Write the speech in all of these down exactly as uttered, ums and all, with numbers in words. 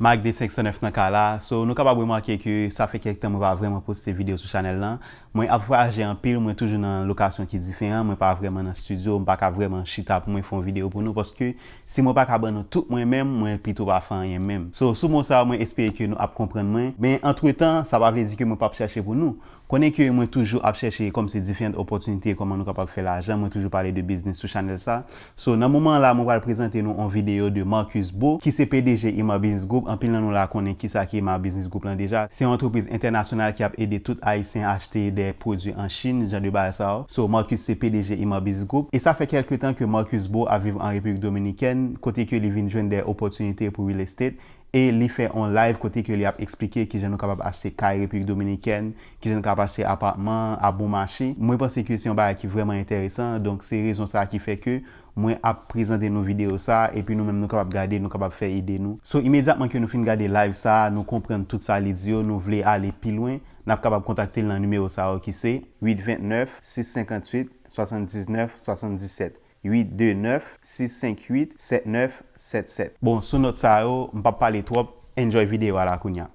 Mac de senk san nèf nan kay la. So, nou kapab remake ke sa fè kèk tan mwen pa vrèman poste videyo sou chanèl lan. Mwen ap vwayaje anpil, mwen toujou nan lokasyon ki diferan, mwen pa vrèman nan estidyo, m pa ka vrèman chita pou mwen fè yon videyo pou nou, paske si mwen pa ka ban nou tout mwen menm, mwen pito pa fè anyen menm. So, sou mo sa, mwen espere ke nou ap konprann mwen. Men antretan, sa pa vle di ke mwen p ap chèche pou nou. Konnen ke mwen toujou ap chèche kòmsi diferan opòtinite kòman nou kapab fè lajan. Mwen toujou pale de biznis sou chanèl sa. So, nan moman la, mwen pral prezante nou yon videyo de Marcus Beau, ki se P D G Imar Business Group. Anpil nan nou la konnen kisa ki Imar Business Group lan deja. Se yon antrepriz entènasyonal ki ap ede tout Ayisyen achte de pwodui an Chin, jan de bagay sa yo. So, Marcus se P D G Imar Business Group. E sa fè kèlke tan ke Marcus Beau ap viv an Repiblik Dominikèn, kote ke li vin jwenn de opòtinite pou real estate. E li fè yon live kote ke li ap eksplike kijan nou kapab achte kay Repiblik Dominikèn, kijan nou kapab achte apatman a bon mache. Mwen panse ke se yon bagay ki vrèman enteresan, donk se rezon sa ki fè ke mwen ap prezante nou videyo sa, epi nou menm nou kapab gade, nou kapab fè ide nou. So, imedyatman ke nou fin gade live sa, nou konprann tout sa li di yo, nou vle ale pi lwen, n ap kapab kontakte l nan nimewo sa yo ki se uit vennèf, sis senkantuit, swasanndiznèf, swasanndisèt. Uit de nèf, sis senk uit, sèt nèf sèt sèt. Bon, sou nòt sa yo, m p ap pale twòp, enjoy videyo a la kounya.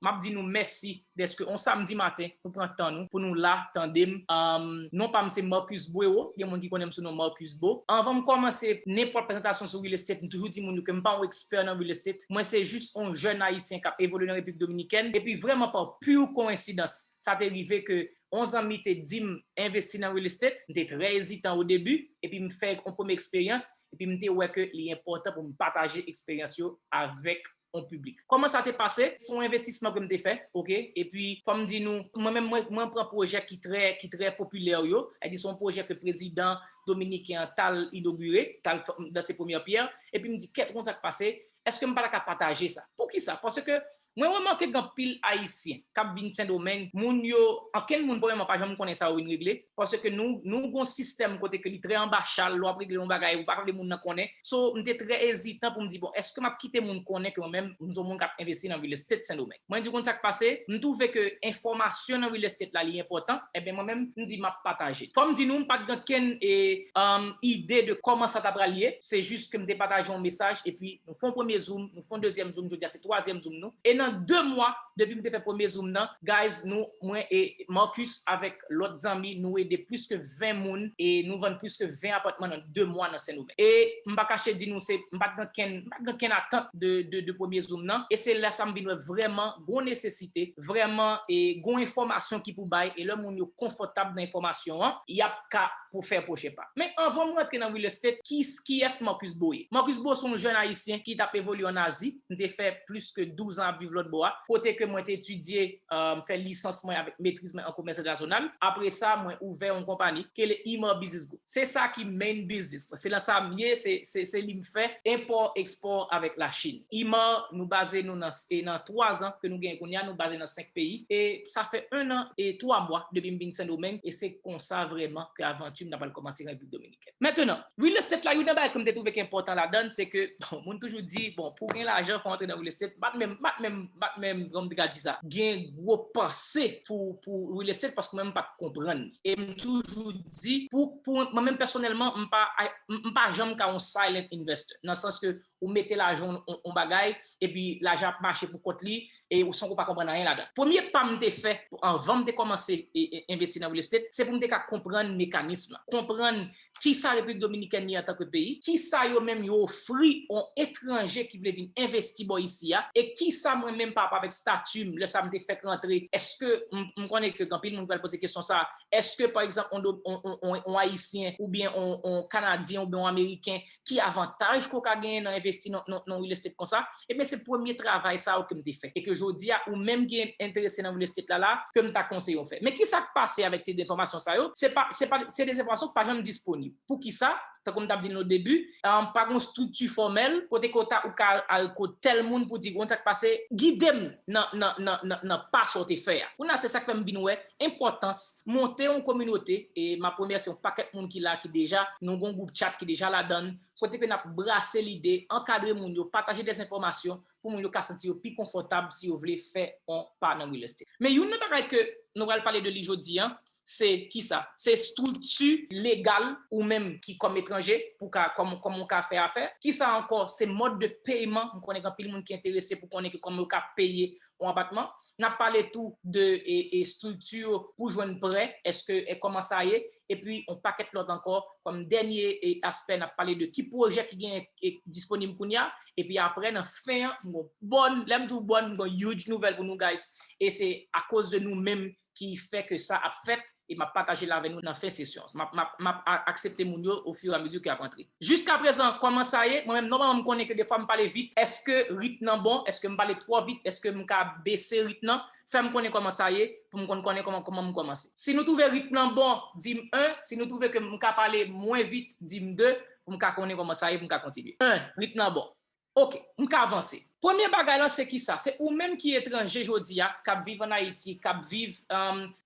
M ap di nou mèsi dèske on samdi maten nou pran tan nou pou nou la tande m. Um, non pa m se Marcus Buero, gen moun ki konnen m sou non Marcus Beau. Anvan m kòmanse nenpòt prezantasyon sou real estate, m toujou di moun yo ke m pa yon ekspè nan real estate. Mwen se jis on jèn ayisyen k ap evolye nan Repiblik Dominikèn. Epi vrèman pa pure coincidence, sa te rive ke on zanmi te di m envesti nan real estate. M te trè ezitan o debi, epi m fè on premye eksperyans, epi m te wè ke li enpòtan pou m pataje eksperyans yo avèk on piblik. Kòman sa te pase? Se yon envestisman ke m te fè, oke? Epi, fò m di nou, mwen menm, mwen, mwen pran pwojè ki trè, ki trè popilè yo. Sa di, se yon pwojè ke prezidan dominiken an t al inogire, t al f-, lanse premyè pyè. Epi m di, kèt, konn sa k pase? Èske m pa ta ka pataje sa? Poukisa? Paske mwen remake gen anpil Ayisyen k ap vin Sendomeng, moun yo, ankenn moun premyèman pa janm konnen sa yo vin regle, paske nou, nou gon sistèm kote ke li trè anba chal, lè w ap regle yon bagay, ou pa ka vle moun nan konnen. So, m te trè ezitan pou m di, bon, èske m ap kite moun konnen ke mwen menm, m se yon moun k ap envesti nan real estate Sendomeng? Mwen di, konn sa k pase? M twouve ke enfòmasyon nan real estate la, li enpòtan, ebyen, mwen menm, m di, m ap pataje. Fò m di nou, m pa t gen kenn, e, um, ide de kòman sa ta pral ye, se jis ke m te pataje yon mesaj, epi nou fè yon premye Zoom, nou fè yon dezyèm Zoom, jodi a se twazyèm Zoom nou. E nan de mwa, depi m te fè premye Zoom nan, guys, nou, mwen e Marcus avèk lòt zanmi, nou ede plis ke ven moun e nou vann plis ke ven apatman nan de mwa nan Sendomeng. E m pa kache di nou, se, m pa t gen kenn, m pa t gen kenn atant de, de, de premye Zoom nan. E se lè sa m vin wè vrèman gon nesesite, vrèman, e gon enfòmasyon ki pou bay, e lè moun yo konfòtab nan enfòmasyon an, y ap ka pou fè pwochen pa. Men anvan m rantre nan real estate, ki, kiyès Marcus Beau ye? Marcus Beau se yon jèn ayisyen ki t ap evolye an Azi. M te fè plis ke douz an ap viv lòt bò a, kote ke mwen te etidye, euh, m fè lisans mwen avèk metriz mwen an komès entènasyonal. Apre sa, mwen ouvè yon konpani ki rele Imar Business Group. Se sa ki main business mwen. Se nan sa m ye, se, se, se li m fè, enpò, ekspò avèk Lachin. Imar, nou baze nou nan, e nan twa zan ke nou genyen kounye a, nou baze nan senk peyi. E sa fè en an e twa mwa depi m vin Sendomeng, e se konsa vrèman ke avanti m nan pral kòmanse nan Repiblik Dominikèn. Mentnan, real estate la, youn nan bagay ke m te twouve ki enpòtan ladan l, se ke, bon, moun toujou di, bon, pou w gen lajan, fò w antre nan real estate. M pa t menm, m pa t menm, m pa t menm, kòman m te ka di sa, gen gwo panse pou, pou real estate, paske mwen, m pa t konprann. E m toujou di, pou, pou mwen menm pèsonèlman, m pa, m, m pa janm ka yon silent investor, nan sans ke ou mete lajan w on, on bagay, epi lajan ap mache pou kont li, e ou sanke w pa konprann anyen ladan. Premye pa m te fè, anvan m te kòmanse e, e, envesti nan real estate, se pou m te ka konprann mekanis lan, konprann kisa Repiblik Dominikèn ye antanke peyi, kisa yo menm yo ofri on etranje ki vle vin envesti bò isi a, e kisa mwen menm pa rapò avèk stati m, lè sa m te fèk rantre, èske m, m konnen ke gen anpil moun ki pral poze kesyon sa, èske, pa egzanp, on, on, on, on, on Ayisyen oubyen on, on Kanadyen oubyen on Ameriken, ki avantaj ke w ka genyen nan envesti nan, nan, nan real estate konsa? Ebyen, se premye travay sa yo ke m te fè. E ke jodi a, ou menm ki enterese nan real estate la, la, ke m ta konseye w fè. Men ki sa k pase avèk se de enfòmasyon sa yo? Se pa, se pa, se de enfòmasyon ki pa janm disponib. Poukisa? Tankou m t ap di nou o debi, um, pa gen yon estrikti fòmèl, kote ke w ta, ou ka al kot tèl moun pou di, konn sa k pase, gide m nan, nan, nan, nan, nan pa sa w te fè a. Kounye a, se sa k fè m vin wè enpòtans monte yon kominote, e m ap remèsye yon pakèt moun ki la, ki deja, nou gen yon gwoup chat ki deja ladan l, kote ke n ap brase lide, ankadre moun yo, pataje de enfòmasyon pou moun yo ka santi yo pi konfòtab si yo vle fè yon pa nan real estate. Men youn nan bagay ke nou pral pale de li jodi a, se kisa? Se estrikti legal ou menm ki kòm etranje pou ka kòm kòm ou ka fè afè. Kisa ankò? Se mòd de peyman. M konnen gen anpil moun ki enterese pou konnen ke kòman yo ka peye yon apatman. N ap pale tou de e, e estrikti pou jwenn prè, èske e kòman sa ye, epi yon pakèt lòt ankò. Kòm dènye e, aspè, n ap pale de ki pwojè ki gen e, disponib kounye a, epi apre nan fen an, m gon bòn, lè m di w bòn, m gon huge nouvèl pou nou, guys, e se akoz de nou menm ki fè ke sa ap fèt, e m ap pataje l avè nou nan fen sesyon. M ap, m ap, m ap a- aksepte moun yo ofiramezu ke y ap antre. Jiskaprezan, kòman sa ye? Mwen menm, nòmalman, m konnen ke defwa m pale vit. Èske ritm nan bon? Èske m pale twò vit? Èske m ka bese ritm nan? Fè m konnen kòman sa ye pou m konn konnen kòman kòman m kòmanse. Si nou twouve ritm nan bon, di m en. Si nou twouve ke m ka pale mwen vit, di m de, pou m ka konnen kòman sa ye pou m ka kontinye. En, ritm nan bon. Oke, m ka avanse. Premye bagay lan se kisa? Se ou menm ki etranje jodi a, k ap viv ann Ayiti, k ap viv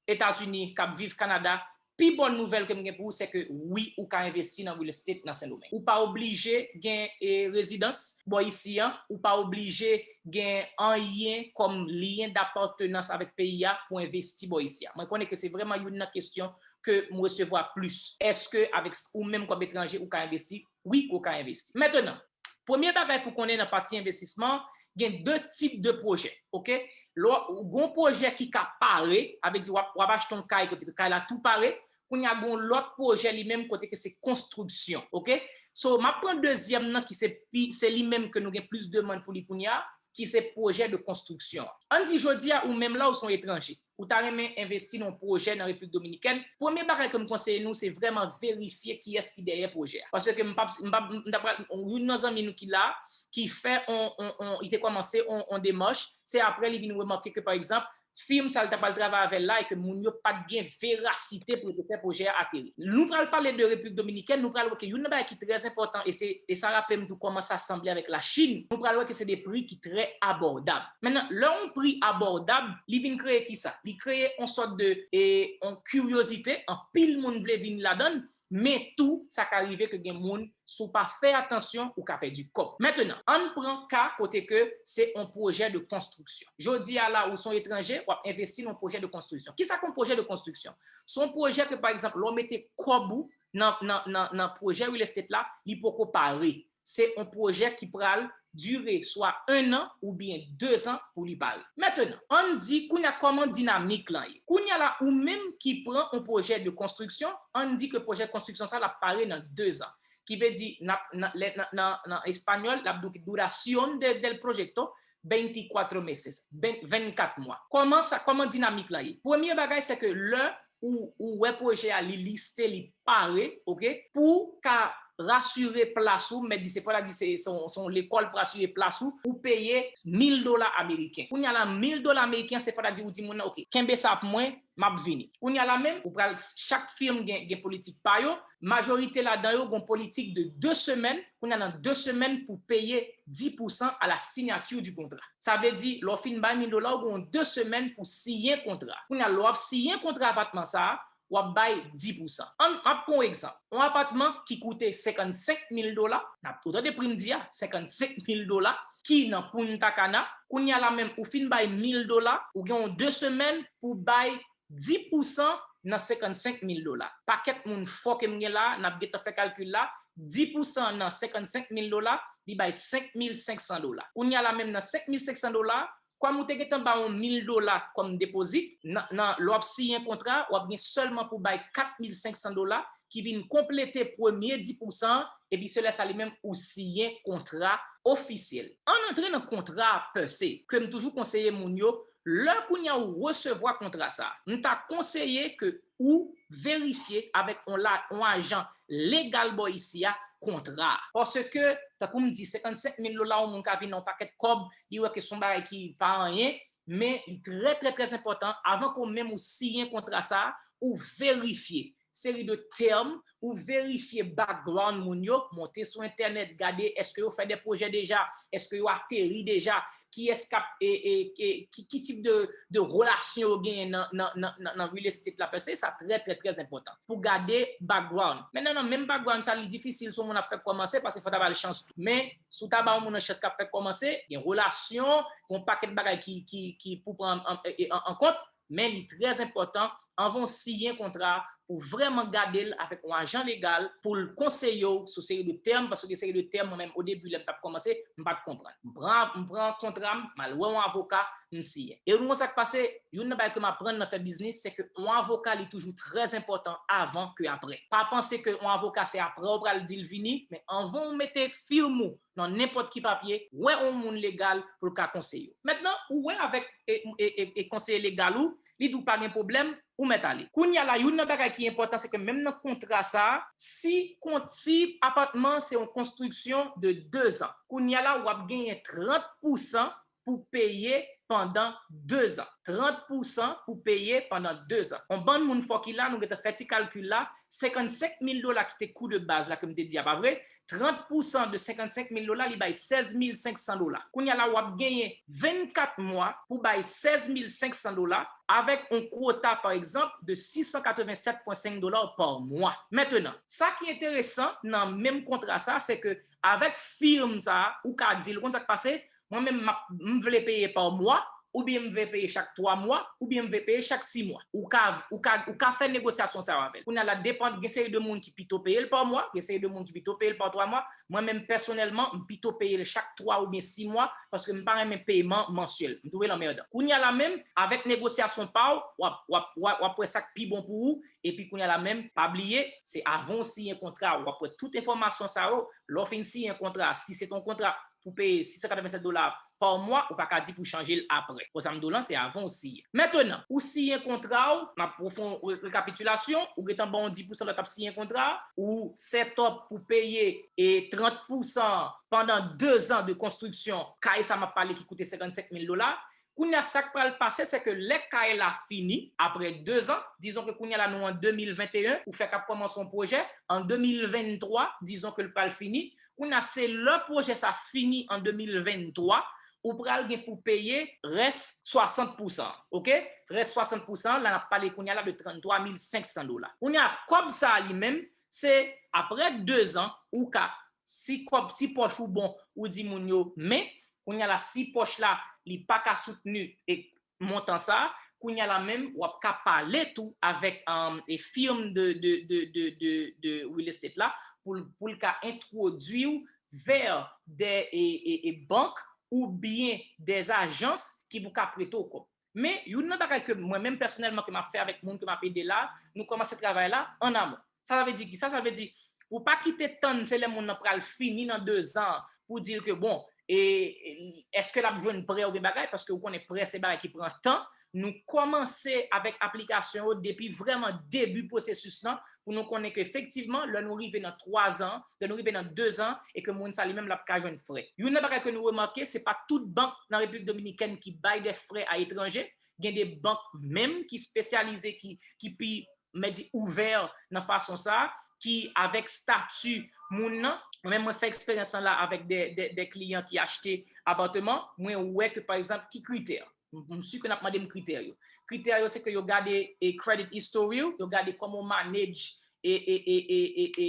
Etazini, k ap viv Kanada. Pi bòn nouvèl ke m gen pou ou se ke wi, ou ka envesti nan real estate nan Sendomeng. Ou pa oblije gen e, rezidans bò isi an, ou pa oblije gen anyen kòm lyen dapatenans avèk peyi a pou envesti bò isi a. Mwen konnen ke se vrèman youn nan kesyon ke m resevwa plis. Èske avèk ou menm kòm etranje ou ka envesti? Wi, ou ka envesti. Mentenan, premye bagay pou konnen nan pati envestisman, gen de tip de pwojè, oke? Lè w gen yon pwojè ki ka pare, sa vle di w ap, w ap achte yon kay, kote kay la tou pare, kounye a gen yon lòt pwojè li menm kote ke se konstriksyon, oke? So, m ap pran dezyèm nan ki se pi, se li menm ke nou gen plis demann pou li kounye a, ki se pwojè de konstriksyon. Ann di jodi a ou menm la ou se yon etranje. Ou ta renmen envesti nan yon pwojè nan Repiblik Dominikèn, premye bagay ke m konseye nou se vrèman verifye kiyès ki dèyè pwojè a. Paske m p ap, m p ap, m ta pral, youn nan zanmi nou ki la, ki fè on, on, on, li te kòmanse on, on demach, se apre li vin remake ke, pa egzanp, fim sa l ta pral travay avè l la e ke moun yo pa t gen verasite pou yo te fè pwojè a ateri. Nou pral pale de Repiblik Dominikèn, nou pral wè ke youn nan bagay ki trè enpòtan, e se, e sa raple m tou kòman sa sanble avèk Lachin, nou pral wè ke se de pri ki trè abòdab. Mentnan, lè yon pri abòdab, li vin kreye kisa? Li kreye yon sòt de, e, yon kiryozite, anpil moun vle vin ladan l, men tou, sa ka rive ke gen moun, si w pa fè atansyon, ou ka pèdi kòb. Mentnan, ann pran ka kote ke se yon pwojè de konstriksyon. Jodi a la, ou se yon etranje, w ap envesti nan yon pwojè de konstriksyon. Kisa k yon pwojè de konstriksyon? Se yon pwojè ke, pa egzanp, lè w mete kòb ou nan, nan, nan, nan pwojè real estate la, li poko pare. Se yon pwojè ki pral dire swa en an oubyen de zan pou li pare. Mentnan, ann di kounye a kòman dinamik lan ye. Kounye a la, ou menm ki pran yon pwojè de konstriksyon, ann di ke pwojè konstriksyon sa l ap pare nan de zan. Ki vle di, nan, nan, nan, nan, nan espanyòl, l ap di w duración de, del proyecto, veinticuatro meses, vennkat mwa. Kòman sa, kòman dinamik lan ye? Premye bagay, se ke lè ou, ou wè pwojè a, li liste, li pare, oke? Pou ka rasire plas ou, mèt di se fò la di se, se yon, se yon lekòl pou asire plas ou, ou peye mil dola ameriken. Kounye a la, mil dola ameriken, se fò la di ou di moun nan, oke, kenbe sa pou mwen, m ap vini. Kounye a la menm, ou pral, chak fim gen, gen politik pa yo, majorite ladan yo gen politik de de semèn, kounye a nan de semèn pou peye dis pousan à la signature du contrat. Sa vle di, lè w fin bay mil dola, ou gen de semèn pou siyen kontra. Kounye a, lè w ap siyen kontra apatman sa a, w ap bay dis pousan. Ann, m ap pran yon egzanp. Yon apatman ki koute senkannsenk mil dola, n ap, ou tande pri m di a, senkannsenk mil dola, ki nan Punta Cana. Kounye a la menm, ou fin bay mil dola, ou gen yon de semèn pou bay dis pousan nan senkannsenk mil dola. Pakèt moun fò ke m gen la, n ap gentan fè kalkil la, dis pousan nan senkannsenk mil dola, li bay senk mil senk san dola. Kounye a la menm nan senk mil senk san dola, kòm ou te gentan ba yon mil dola kòm depozit, nan, nan, lè w ap siyen kontra, w ap gen sèlman pou bay kat mil senk san dola ki vin konplete premye dis pousan an, epi se lè sa li menm ou siyen kontra ofisyèl. Ann antre nan kontra a pèse, ke m toujou konseye moun yo, lè kounye a ou resevwa kontra sa a, m ta konseye ke ou verifye avèk yon la, yon ajan legal bò isi a kontra a. Paske, tankou m di, senkannsenk mil dola, yon moun ka vin nan yon pakèt kòb, li wè ke se yon bagay ki pa anyen, men li trè, trè, trè enpòtan, avan ke w menm ou siyen kontra sa a, ou verifye seri de tèm, ou verifye background moun yo, monte sou entènèt, gade èske yo fè de pwojè deja, èske yo ateri deja, kiyès k ap, e, e, e, ki, ki tip de, de relasyon yo genyen nan, nan, nan, nan, nan real estate la, paske sa trè, trè, trè enpòtan pou gade background. Mentnan, nan menm background sa, li difisil si yon moun ap fèk kòmanse, paske fò w ta ba l chans tou. Men, si w ta ba yon moun yon chans k ap fèk kòmanse, gen relasyon, gen yon pakèt bagay ki, ki, ki pou pran an, an, an, an kont. Men li trè enpòtan, anvan w siyen kontra a, pou vrèman gade l avèk yon ajan legal pou l konseye w sou seri de tèm, paske gen seri de tèm, mwen menm, o debi, lè m t ap kòmanse, m pa t konprann. M pran, m pran kontra m, m al wè yon avoka, m siyen. E ou konn sa k pase, youn nan bagay ke m aprann nan fè biznis, se ke yon avoka, li toujou trè enpòtan avan ke aprè. Pa panse ke yon avoka se aprè w pral di l vini, men anvan w mete fim ou nan nenpòt ki papye, wè yon moun legal pou l ka konseye w. Mentnan, ou wè avèk e, e, e, e konseye legal ou, li di w pa gen pwoblèm, ou mèt ale. Kounye a la, youn nan bagay ki enpòtan, se ke menm nan kontra sa a, si kont, si apatman se yon konstriksyon de dezan, kounye a la, w ap genyen trant pousan pou peye pandan dezan. Trant pousan pou peye pandan dezan. On bann moun fò ki la, nou gentan fè ti kalkil la, senkannsenk mil dola ki te kou de baz la ke m te di a, pa vre? Trant pousan de senkannsenk mil dola, li bay sèz mil senk san dola. Kounye a la, w ap genyen vennkat mwa pou bay sèz mil senk san dola, avèk on kwota, pa egzanp, de sis san katrevennsèt pwen senk dola pa mwa. Mentnan, sa ki enteresan nan menm kontra sa, se ke avèk fim sa, ou ka di l, ou konn sa k pase, mwen menm, m ap, m vle peye pa mwa, oubyen m vle peye chak twa mwa, oubyen m vle peye chak sis mwa. Ou ka, ou ka, ou ka fè negosyasyon sa yo avè l. Kounye a la, depann, gen seri de moun ki pito peye l pa mwa, gen seri de moun ki pito peye l pa twa mwa. Mwen menm, pèsonèlman, m pito peye l chak twa oubyen sis mwa, paske m pa renmen peman mansyèl. M twouve l anmèdan. Kounye a la menm, avèk negosyasyon pa w, w ap, w ap, w ap, w ap wè sa k pi bon pou ou, epi kounye a la menm, pa bliye, se avan w siyen kontra, w ap wè tout enfòmasyon sa yo. Lè w fin siyen kontra, si se te yon kontra pou peye sis san katrevennsèt dola pa mwa, ou pa ka di pou chanje l aprè. Konsa m di w lan, se avan w siyen. Mentnan, ou siyen kontra w, m ap fè yon re-, rekapitilasyon, ou gentan ba w dis pousan lè w t ap siyen kontra, ou set up pou peye e trant pousan pandan dezan de konstriksyon kay sa m ap pale ki koute senkannsenk mil dola. Kounye a, sa k pral pase, se ke lè kay la fini, aprè dezan, dizon ke kounye a la nou an de mil venteyen, ou fèk ap kòmanse yon pwojè, an de mil venntwa, dizon ke l pral fini, kounye a, se lè pwojè sa fini an de mil venntwa, ou pral gen pou peye rès swasant pousan, oke? Rès swasant pousan, la n ap pale kounye a la de tranntwa mil senk san dola. Kounye a, kòb sa a li menm, se aprè dezan, ou ka, si kòb, si pòch ou bon, ou di moun yo, men, kounye a la, si pòch la, li pa ka soutni e montan sa, kounye a la menm, w ap ka pale tou avèk, um, e firm de, de, de, de, de, de real estate la pou l, pou l ka entwodui w vè de, e, e, e bank oubyen de ajans ki pou ka prete w kòb. Men, youn nan bagay ke mwen menm pèsonèlman ke m ap fè avèk moun ke m ap ede la, nou kòmanse travay la an amon. Sa, sa vle di ki sa? Sa vle di, pou pa kite tann se lè moun nan pral fini nan dezan pou di l ke bon, e, e, èske l ap jwenn prè oubyen bagay, paske ou konnen prè se bagay ki pran tan. Nou kòmanse avèk aplikasyon yo depi vrèman debi pwosesis lan, pou nou konnen ke efektivman, lè nou rive nan twazan, lè nou rive nan dezan, e ke moun sa li menm l ap ka jwenn prè. Youn nan bagay ke nou remake, se pa tout bank nan Repiblik Dominikèn ki bay de prè a etranje. Gen de bank menm ki espesyalize, ki, ki pi, mwen di, ouvè nan fason sa, ki avèk stati moun nan. Mwen menm, mwen fè eksperyans lan la avèk de, de, de kliyan ki achte apatman. Mwen wè ke, pa egzanp, ki kritè. M, m si ke n ap mande m kritè yo. Kritè yo, se ke yo gade, e, credit history w, yo gade kòman w manage e, e,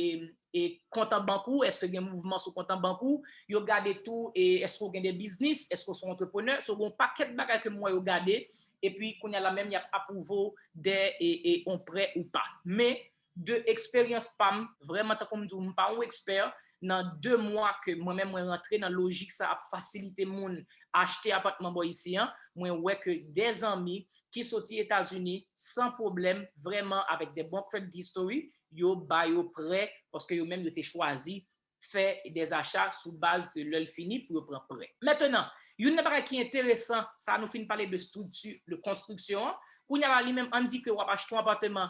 e kont an bank ou, èske gen mouvman sou kont an bank ou, yo gade tou, e, èske w gen de biznis, èske w se yon antreprenè, so, gen yon pakèt bagay ke m wè yo gade, epi kounye a la menm, y ap apwouve w de, e, e, yon prè ou pa. Men, de eksperyans pa m, vrèman, tankou m di w, m pa yon ekspè, nan de mwa ke mwen menm mwen rantre nan lojik sa ap fasilite moun achte apatman bò isi an, mwen wè ke de zanmi ki soti Etazini san pwoblèm, vrèman avèk de bon credit history, yo ba yo prè, paske yo menm yo te chwazi fè de acha sou baz de lè l fini pou yo pran prè. Mentnan, youn nan bagay ki enteresan, sa nou fin pale de estrikti, de konstriksyon an, kounye a la li menm, ann di ke w ap achte yon apatman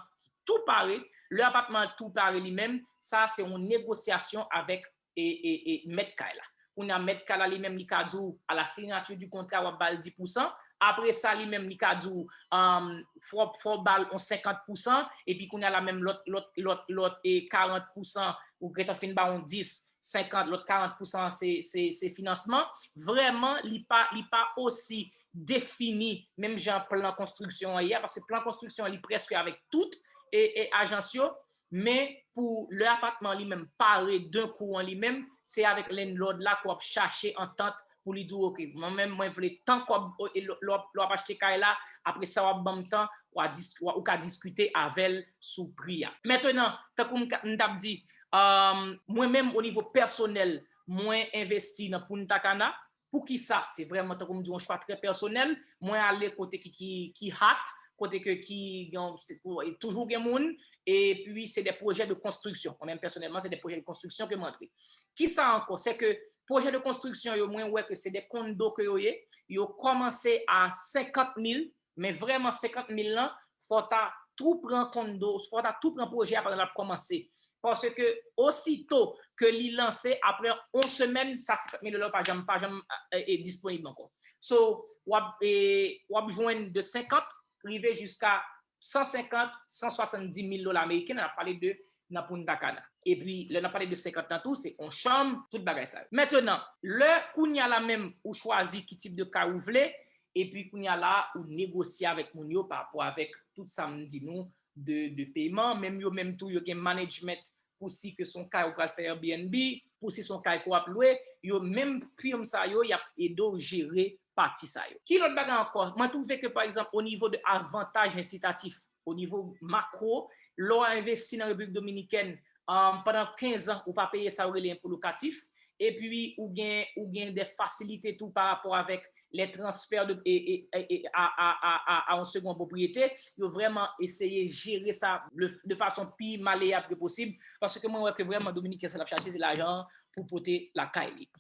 tou pare, lè apatman an tou pare li menm, sa se yon negosyasyon avèk e, e, e mèt kay la. Kounye a, mèt kay la li menm, li ka di w, à la signature du contrat, w ap ba l dis pousan. Apre sa, li menm, li ka di w, um, fò, fò w ba l yon senkant pousan, epi kounye a la menm lòt, lòt, lòt, lòt, e karant pousan, ou gentan fin ba yon dis, senkant, lòt karant pousan, se, se, se finansman. Vrèman, li pa, li pa osi defini, menm jan plan konstriksyon an ye a, paske plan konstriksyon an, li prèske avèk tout, e, e ajans yo, men pou lè apatman li menm pare d'un coup an li menm, se avèk landlord la ke w ap chache antant pou li di w, "Ok, mwen menm, mwen vle tan kòb, o, e lè, lè w ap, lè w ap achte kay la, apre sa w ap ban m tan, w a dis-, w a, ou ka diskite avè l sou pri a." Mentenan, tankou m ka, m t ap di, um, mwen menm, o nivo pèsonèl, mwen envesti nan Punta Cana. Poukisa? Se vrèman, tankou m di, yon chwa trè pèsonèl. Mwen ale kote ki, ki, ki hot, kote ke ki, gen, se pou, e toujou gen moun, epi se de pwojè de konstriksyon. Mwen menm, pèsonèlman, se de pwojè de konstriksyon ke m antre. Kisa ankò? Se ke pwojè de konstriksyon yo, mwen wè ke se de kondo ke yo ye. Yo kòmanse a senkant mil, men vrèman senkant mil lan, fò w ta tou pran kondo, fò w ta tou pran pwojè a pandan l ap kòmanse. Paske osito ke li lanse, apre yon semèn, sa senkant mil dola pa janm, pa janm, e, e, disponib ankò. So, w ap, e, w ap jwenn de senkant rive jiska san senkant, san swasanndis mil dola ameriken, n ap pale de nan Punta Cana. Epi, lè n ap pale de senkant lan tou, se yon chanm, tout bagay sa yo. Mentenan, lè kounye a la menm ou chwazi ki tip de kay ou vle, epi kounye a la ou negosye avèk moun yo pa rapò avèk tout sa m di nou de, de peman, menm yo menm tou yo gen management pou si ke se yon kay ou pral fè Airbnb, pou si se yon kay ke w ap lwe, yo menm firm sa yo, y ap ede w jere pati sa yo. Ki lòt bagay ankò? Mwen twouve ke, pa egzanp, o nivo de avantaj ensitatif, o nivo makwo, lè w envesti nan Repiblik Dominikèn, um, pandan kenz an, ou pa peye sa yo rele enpo lokatif, epi ou gen, ou gen de fasilite tou pa rapò avèk les transferts de, e, e, e, e, a, a, a, a, a yon segon pwopriyete, yo vrèman eseye jere sa de, de fason pi maleyab ke posib, paske mwen wè ke vrèman Dominiken sa l ap chache se lajan an pou pote lakay li.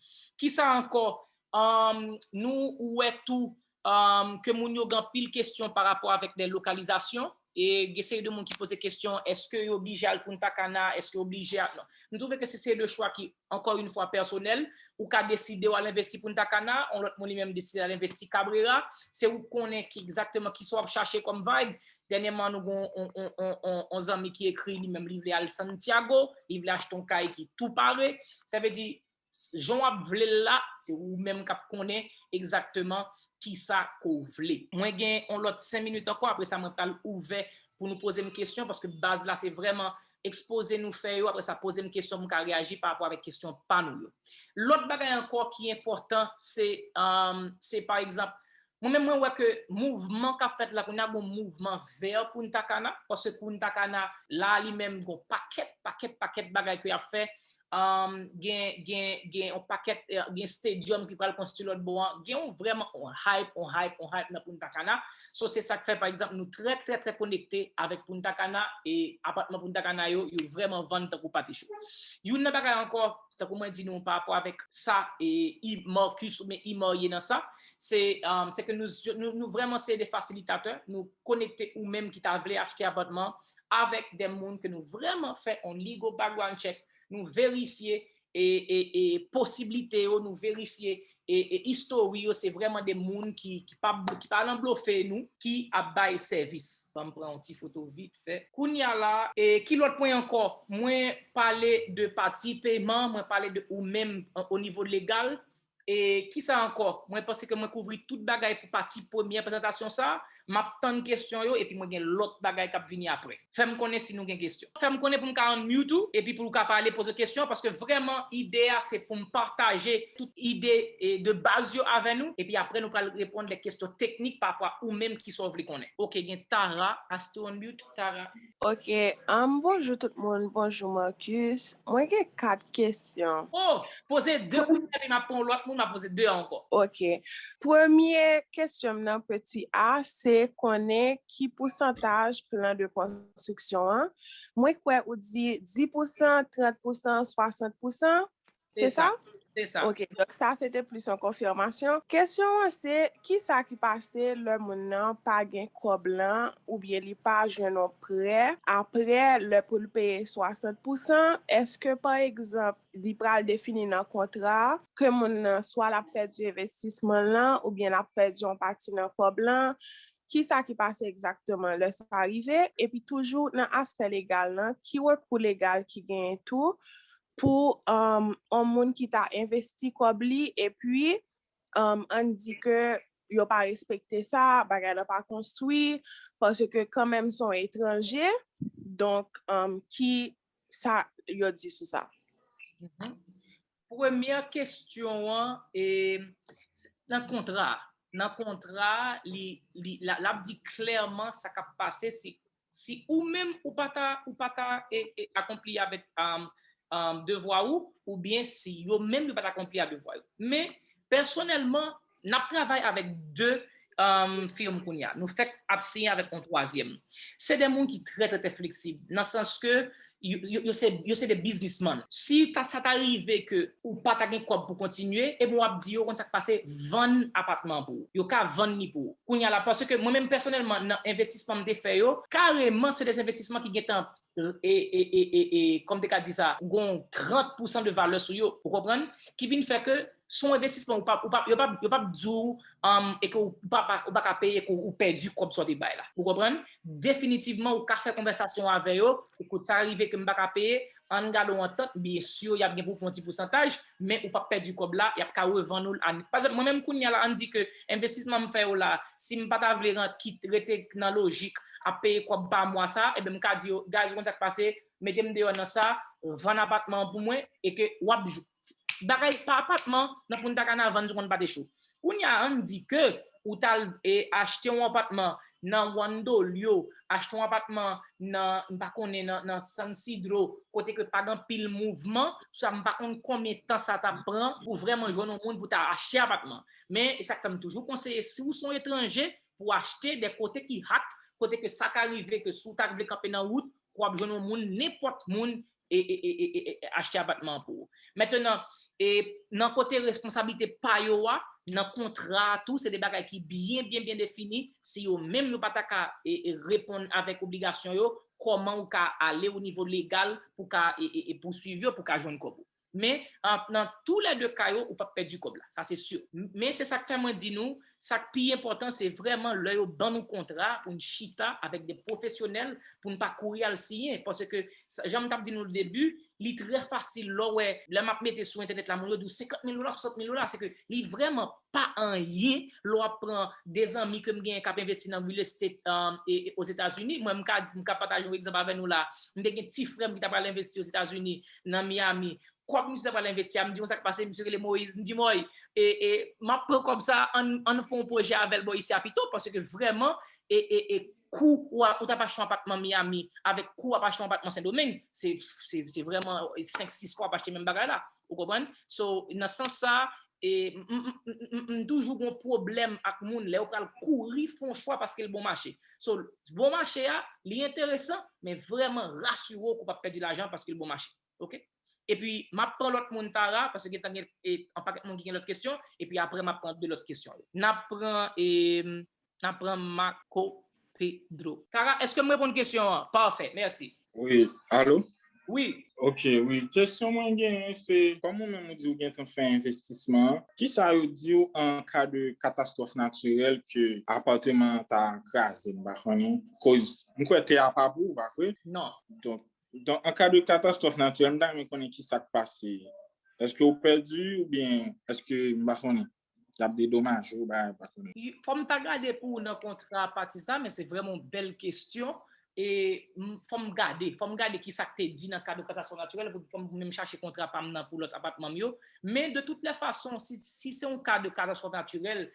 Kisa ankò? Um, nou wè tou, um, ke moun yo gen anpil kesyon pa rapò avèk de lokalizasyon. E gen seri de moun ki poze kesyon, èske yo oblije al Punta Cana, èske yo oblije al, non. M twouve ke se seri de chwa ki, ankò yon fwa, pèsonèl. Ou ka deside w al envesti Punta Cana, yon lòt moun li menm deside al envesti Cabrera. Se ou k konnen ki egzakteman kisa w ap chache kòm vibe. Dènyèman, nou gen yon, yon, yon, yon, yon, yon zanmi ki ekri, li menm, li vle al Santiago, li vle achte yon kay ki tou pare. Sa vle di, jan w ap vle l la, se ou menm k ap konnen egzakteman kisa ke w vle. Mwen gen yon lòt senk minit ankò, apre sa mwen pral ouvè pou nou poze m kesyon, paske baz la se vrèman ekspoze nou fè yo, apre sa poze m kesyon pou m ka reyaji pa rapò avèk kesyon pa nou yo. Lòt bagay ankò ki enpòtan, se, um, se pa egzanp, mwen menm mwen wè ke mouvman k ap fèt la, kounye a gen yon mouvman vè Punta Cana, paske Punta Cana la li menm gen yon pakèt, pakèt, pakèt bagay ke y ap fè. Um, gen, gen, gen yon pakèt, eh, gen stadium ki pral konstwi lòt bò an. Gen yon vrèman yon hype, yon hype, yon hype nan Punta Cana. So, se sa k fè, pa egzanp, nou trè, trè, trè konekte avèk Punta Cana e apatman Punta Cana yo, yo vrèman vann tankou pate cho. Youn nan bagay ankò, tankou mwen di nou, pa rapò avèk sa, e, i, Marcus oubyen Imar ye nan sa, se, um, se ke nou, nou, nou vrèman se de fasilitatè, nou konekte ou menm ki ta vle achte apatman avèk de moun ke nou vrèman fè yon legal background check, nou verifye e, e, e posiblite yo, nou verifye e, e istori yo, se vrèman de moun ki, ki pa, ki pa nan blofe nou, ki ap bay sèvis. Ban m pran yon ti foto vit fè. Kounye a la, e ki lòt pwen ankò? Mwen pale de pati peman, mwen pale de ou menm, o nivo legal. E kisa ankò? Mwen panse ke mwen kouvri tout bagay pou pati premyè prezantasyon sa. M ap tann kesyon yo, epi mwen gen lòt bagay k ap vini apre. Fè m konnen si nou gen kesyon. Fè m konnen pou m ka unmute ou, epi pou w ka pale, poze kesyon, paske vrèman ide a se pou m pataje tout ide, e, de baz yo avè nou, epi apre nou pral reponn de kesyon teknik pa rapò a ou menm kisa w vle konnen. Oke, gen Tara, ask to unmute, Tara. Oke, um, bonjou tout moun, bonjou Marcus. Mwen gen kat kesyon. Oh, poze de pou mwen, epi m ap pran lòt moun, m ap poze de a ankò. Oke. Premye kesyon m nan pati A, se konnen ki pousantaj plan de konstriksyon an. Mwen kwè ou di dis pousan, trant pousan, swasant pousan. Se sa? Se sa. Ok, donk sa se te plis yon konfimasyon. Kesyon an se, kisa ki pase lè moun nan pa gen kòb lan oubyen li pa jwenn yon prè apre lè pou l peye swasant pousan? Èske, pa egzanp, li pral defini nan kontra a ke moun nan swa l ap pèdi envestisman l lan oubyen l ap pèdi yon pati nan kòb lan? Kisa ki pase egzakteman lè sa rive? Epi toujou nan aspè legal lan, ki rekou legal ki genyen tou pou, um, yon moun ki ta envesti kòb li epi, um, ann di ke yo pa respekte sa, bagay lan pa konstwi, paske kanmenm se yon etranje, donk, um, ki sa yo di sou sa? Mhm. Premyè kesyon an, e, nan kontra, nan kontra, li, li, l ap di klèman sa k ap pase si, si ou menm ou pa ta, ou pa ta e, e, akonpli avèk um, um, devwa ou, oubyen si yo menm yo pa ta akonpli a devwa yo. Men, pèsonèlman, n ap travay avèk de um, firm kounye a. Nou fèk ap siyen avèk yon twazyèm. Se de moun ki trè, trè, trè fleksib, nan sans ke yo, yo, yo se, yo se de biznismann. Si ta, sa ta rive ke ou pa ta gen kòb pou kontinye, ebyen w ap di yo, konn sa k pase, vann apatman an pou ou. Yo ka vann li pou ou. Kounye a la, paske mwen menm pèsonèlman, nan envestisman m te fè yo, kareman se de envestisman ki gentan e, e, e, e, e, kòm te ka di sa, gon trant pousan de valè sou yo, ou konprann? Ki vin fè ke se yon envestisman ou pa, ou pa, yo pa, yo pa di w um, e ke ou pa, pa, ou pa ka peye, ke ou pèdi kòb sa w te bay la. Ou konprann? Definitivman, ou ka fè konvèsasyon avè yo, ekout, sa rive ke m pa ka peye, ann gade yon antant, byen si y ap gen pou pran ti pousantaj, men ou p ap pèdi kòb la, y ap ka revann ou l a. Pa egzanp, mwen menm kounye a la, ann di ke envestisman m fè yo la, si m pa ta vle ran- kit, rete nan lojik ap peye kòb pa mwa sa, ebyen m ka di yo, guys, ou konn sa k pase, mete m deyò nan sa, vann apatman an pou mwen, e ke w ap jou- bagay pa apatman, nan pou n ta ka nan vann, ou konn pa te cho. Kounye a, ann di ke ou t al e, achte yon apatman nan Wandolio, achte yon apatman nan, m pa konnen, nan, nan San Isidro, kote ke pa gen anpil mouvman, sa m pa konn konbyen tan sa t ap pran pou vrèman jwenn yon moun pou ta achte apatman. Men, e sa k fè m toujou konseye, si w se yon etranje, pou achte de kote ki hot, kote ke sa ka rive ke si w ta vle kanpe nan wout, w ap jwenn yon moun, nenpòt moun, e, e, e, e, e, e, achte apatman an pou ou. Mentenan, e, nan kote responsablite pa yo a, nan kontra a tou, se de bagay ki byen, byen, byen defini. Si yo menm yo pa ta ka e, e, reponn avèk obligasyon yo, kòman ou ka ale o nivo legal pou ka e, e, e, pouswiv yo, pou ka jwenn kòb ou. Men an, nan tou lè de ka yo, ou p ap pèdi kòb la, sa se si. Men se sa k fè mwen di nou, sa k pi enpòtan, se vrèman lè yo ban nou kontra pou n chita avèk de pwofesyonèl, pou n pa kouri al siyen. Paske, sa- jan m t ap di nou le debi, li trè fasil lè w wè, lè m ap mete sou entènèt la, moun yo di w senkant mil dola, swasant mil dola, se ke li vrèman pa anyen lè w ap pran de zanmi ke m genyen k ap envesti nan real estate um, e, e, Ozetazini. Mwen, m ka, m ka pataje yon egzanp avè nou la. M te gen ti frè m ki t ap al envesti Ozetazini, nan Miami. Kòb misye t ap al envesti a, m di, konn sa k pase, misye rele Moyiz. M di, Moy, e, e, m ap pran kòb sa, ann, ann fè yon pwojè avè l bò isi a pito, paske vrèman, e, e, e, kou w ap, ou t ap achte yon apatman Miami avèk kou w ap achte yon apatman Sendomeng, se, se, se vrèman senk, sis fwa w ap achte menm bagay la. Ou konprann? So, nan sans sa, e, m, m, m, m, m toujou gon pwoblèm ak moun lè yo pral kouri fè yon chwa paske l bon mache. So, bon mache a, li enteresan, men vrèman rasire w ke w p ap pèdi lajan paske l bon mache. Oke? Epi, m ap pran lòt moun Tara, paske gentan gen e, an pakèt moun ki gen lòt kesyon, epi apre m ap pran de lòt kesyon yo. N ap pran, e, n ap pran Marco Pedro. Tara, èske m reponn kesyon an? Pafè, mèsi. Wi, alo? Wi. Ok, wi. Kesyon mwen genyen se, kòm ou menm ou di ou gentan fè envestisman an, kisa yo di w an ka de katastwòf natirèl ke apatman an ta kraze, m pa konnen, koz m kwè tè a pa pou ou, pa vre? Non. Donk, donk, an ka de katastwòf natirèl, m ta renmen konnen kisa k pase. Èske ou pèdi oubyen èske, m pa konnen, y ap dedomaje w, bagay, m pa konnen. Fò m ta gade pou ou nan kontra a pati sa, men se vrèman yon bèl kesyon. E m- fò m gade, fò m gade kisa k te di nan kad de katastwòf natirèl, pou fò m menm chache kontra pa m nan pou lòt apatman m yo. Men de tout lè fason, si, si se yon ka de katastwòf natirèl,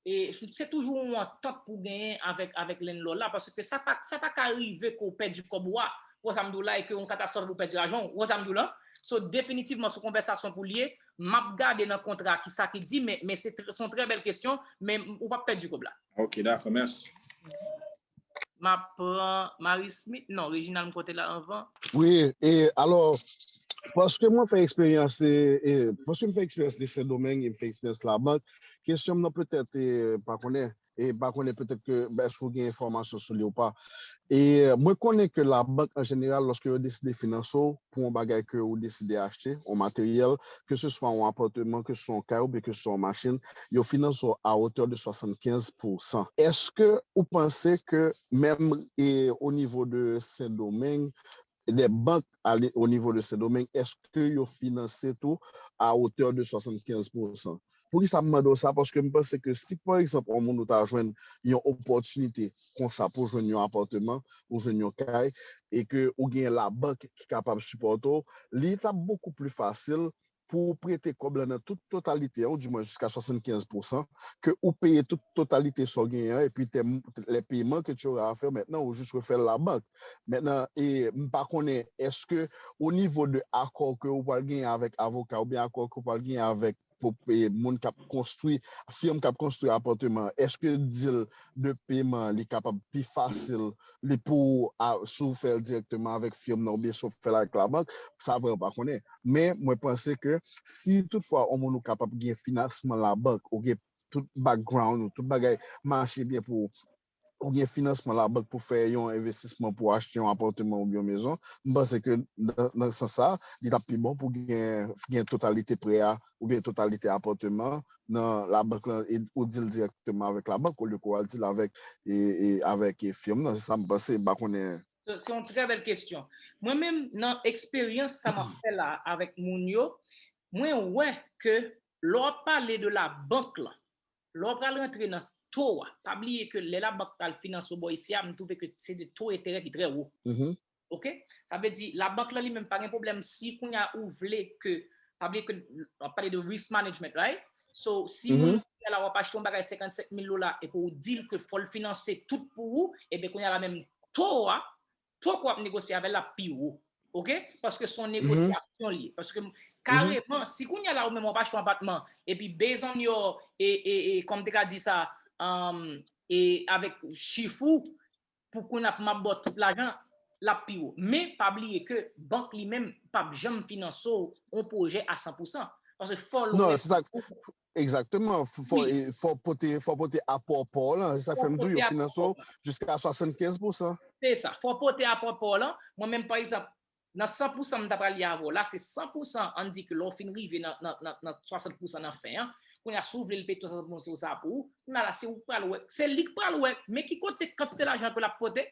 e se toujou yon antant pou genyen avèk, avèk landlord la, paske sa pa, sa pa ka rive ke w pèdi kòb ou a, ou wè sa m di w la, e ke yon katastwòf pou w pèdi lajan w, ou wè sa m di w la? So, definitivman, se yon konvèsasyon pou l ye. M ap gade nan kontra a kisa ki di, men, men se tr- se yon trè bèl kesyon, men ou p ap pèdi kòb la. Ok, dakò, mèsi. M ap pran Marie Smith, non, Reginald m konte la anvan. Wi, e alò, paske mwen fè eksperyans, e, e, paske m fè eksperyans de Sendomeng, e m fè eksperyans labank, kesyon m nan petèt, e, pa konnen, e pa konnen petèt ke, èske w gen enfòmasyon sou li ou pa. E mwen konnen ke labank an jeneral, lòske yo deside finanse w pou yon bagay ke ou deside achte, yon materyèl, ke se swa yon apatman, ke se swa yon kay, oubyen ke se swa yon machin, yo finanse w a otè de swasannkenz pousan. Èske ou panse ke menm e, o nivo de Sendomeng, de bank ale o nivo de Sendomeng, èske yo finanse tou a otè de swasannkenz pousan? Poukisa m mande w sa? Paske m panse ke si, pa egzanp, yon moun ou ta jwenn yon opòtinite konsa pou jwenn yon apatman, ou jwenn yon kay, e ke ou gen labank ki kapab sipòte w, li t ap bokou pli fasil pou w prete kòb la nan tout totalite an, ou di mwen jiska swasannkenz pousan, ke ou peye tout totalite sa w genyen an, epi tè, les paiements que tu auras à faire maintenant, ou jis refè l labank. Mentnan, e, m pa konnen, èske o nivo de akò ke ou pral genyen avèk avoka oubyen akò ke ou pral genyen avèk pou, e, moun k ap konstwi, fèm k ap konstwi apatman, èske deal de peman li kapab pi fasil li pou a, si w fè l dirèkteman avèk fèm nan oubyen si w fè l avèk labank, sa vrèman pa konnen. Men mwen panse ke si toutfwa yon moun ou kapab gen finansman labank, ou gen tout background ou, tout bagay mache byen pou ou, ou gen finansman labank pou fè yon envestisman pou achte yon apatman oubyen yon mezon, m panse ke nan, nan sans sa, li t ap pi bon pou gen, gen totalite prè a oubyen totalite apatman nan labank lan e ou deal dirèkteman avèk labank olye ke w al deal avèk, e, e, avèk, e, fèm nan. Se sa m panse, m pa konnen. Se se yon trè bèl kesyon. Mwen menm, nan eksperyans sa m ap fè la avèk moun yo, mwen wè ke lè w ap pale de labank lan, lè w pral rantre nan to a, pa bliye ke lè labank pral finanse w bò isi a, m twouve ke se de to enterè ki trè wo. Mhm. Ok? Sa vle di, labank lan li menm pa gen pwoblèm si kounye a ou vle ke, pa bliye ke w ap pale de risk management, right? So, si moun kounye a la w ap achte yon bagay senkannsenk mil dola epi w di l ke fò l finanse tout pou ou, ebyen kounye a la menm to a, to ke w ap negosye avè l la pi wo. Ok? Paske se yon negosyasyon li ye. Paske kareman, si kounye a la ou menm w ap achte yon apatman, epi based on your, e, e, e, kòm te ka di sa, um, e avèk chif ou, pou kounye a pou m ap ba w tout lajan, l ap pi wo. Men, pa bliye ke bank li menm p ap janm finanse w yon pwojè a san pousan. Paske fò l Non, se sa. Egzakteman. Fò, e, fò pote, fò pote apò pa w lan. Se sa k fè m di w yo finanse w jiska swasannkenz pousan. Se sa. Fò pote apò pa w lan. Mwen menm, pa egzanp, nan san pousan m ta pral ye avè w la, se san pousan, ann di ke lè w fin rive nan, nan, nan, nan swasant pousan nan fen an, kounye a, si w vle l peye swasant pousan sa pou ou, kounye a la, se ou k pral wè, se li k pral wè, men ki kote, kantite lajan ke l ap pote,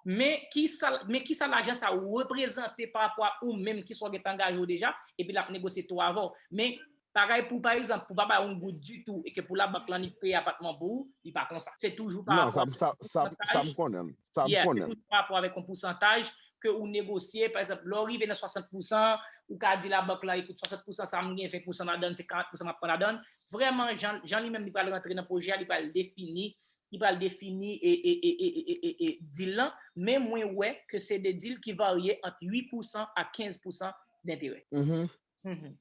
men ki sa, men ki sa lajan sa reprezante pa rapò a ou menm, ki sa w gentan angaje w deja, epi l ap negosye to avè w. Men, parèy pou, pa egzanp, pou pa bay yon goud ditou, e ke pou labank lan li peye apatman pou ou, li pa konsa. Se toujou pa Non, sa, sa, sa, sa m konnen. Sa m Yeah, se konnen. toujou pa rapò avèk yon pousantaj ke ou negosye. Pa egzanp, lè w rive nan swasant pousan, ou ka di labank lan, ekout, swasant pousan sa, m gen ven pousan ladan l, se karant pousan m ap pran ladan l. Vrèman, jan, jan li menm li pral rantre nan pwojè a, li pral defini, li pral defini e, e, e, e, e, e, e deal lan. Men mwen wè ke se de deal ki varye ant uit pousan a kenz pousan denterè. Mhm. Mhm.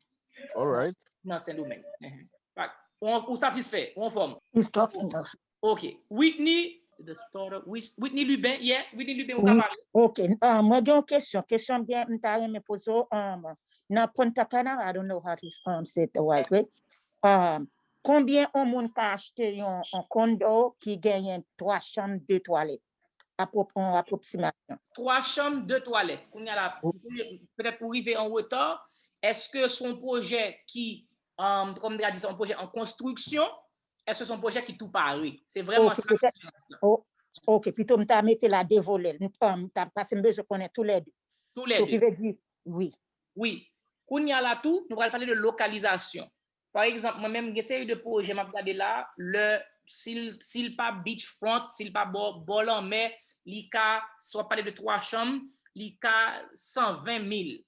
All right. Nan Sendomeng. Mhm. Ou, ou satisfè, ou anfòm. It's tough enough. Ok. Whitney, the starter, Whit- Whitney Lubin, yeah, Whitney Lubin, ou ka Wi. pale. Ok, ah, mwen gen yon kesyon. Kesyon byen, m ta renmen poze w, um, nan Punta Cana, I don't know how to, um, say it the right way. Um, konbyen yon moun ka achte yon, yon kondo ki genyen twa chanm, de twalèt? Apro-, yon aproksimasyon. Twa chanm, de twalèt. Kounye a la, petèt ou rive an reta. Èske se yon pwojè ki, um, kòm m te ka di, se yon pwojè an konstriksyon? Èske se yon pwojè ki tou pare? Se vrèman Ok, sa petèt. Diferans lan. Oh, ok, pito m ta mete la devole l. M, um, ta, paske m bezwen konnen toulède. Toulède. So ki vle di, wi. Wi. Kounye a la tou, nou pral pale de lokalizasyon. Pa egzanp, mwen menm, gen seri de pwojè m ap gade la, lè, si l, si l pa beachfront, si l pa bò, bò lanmè, li ka, si w ap pale de twa chanm, li ka san ven mil.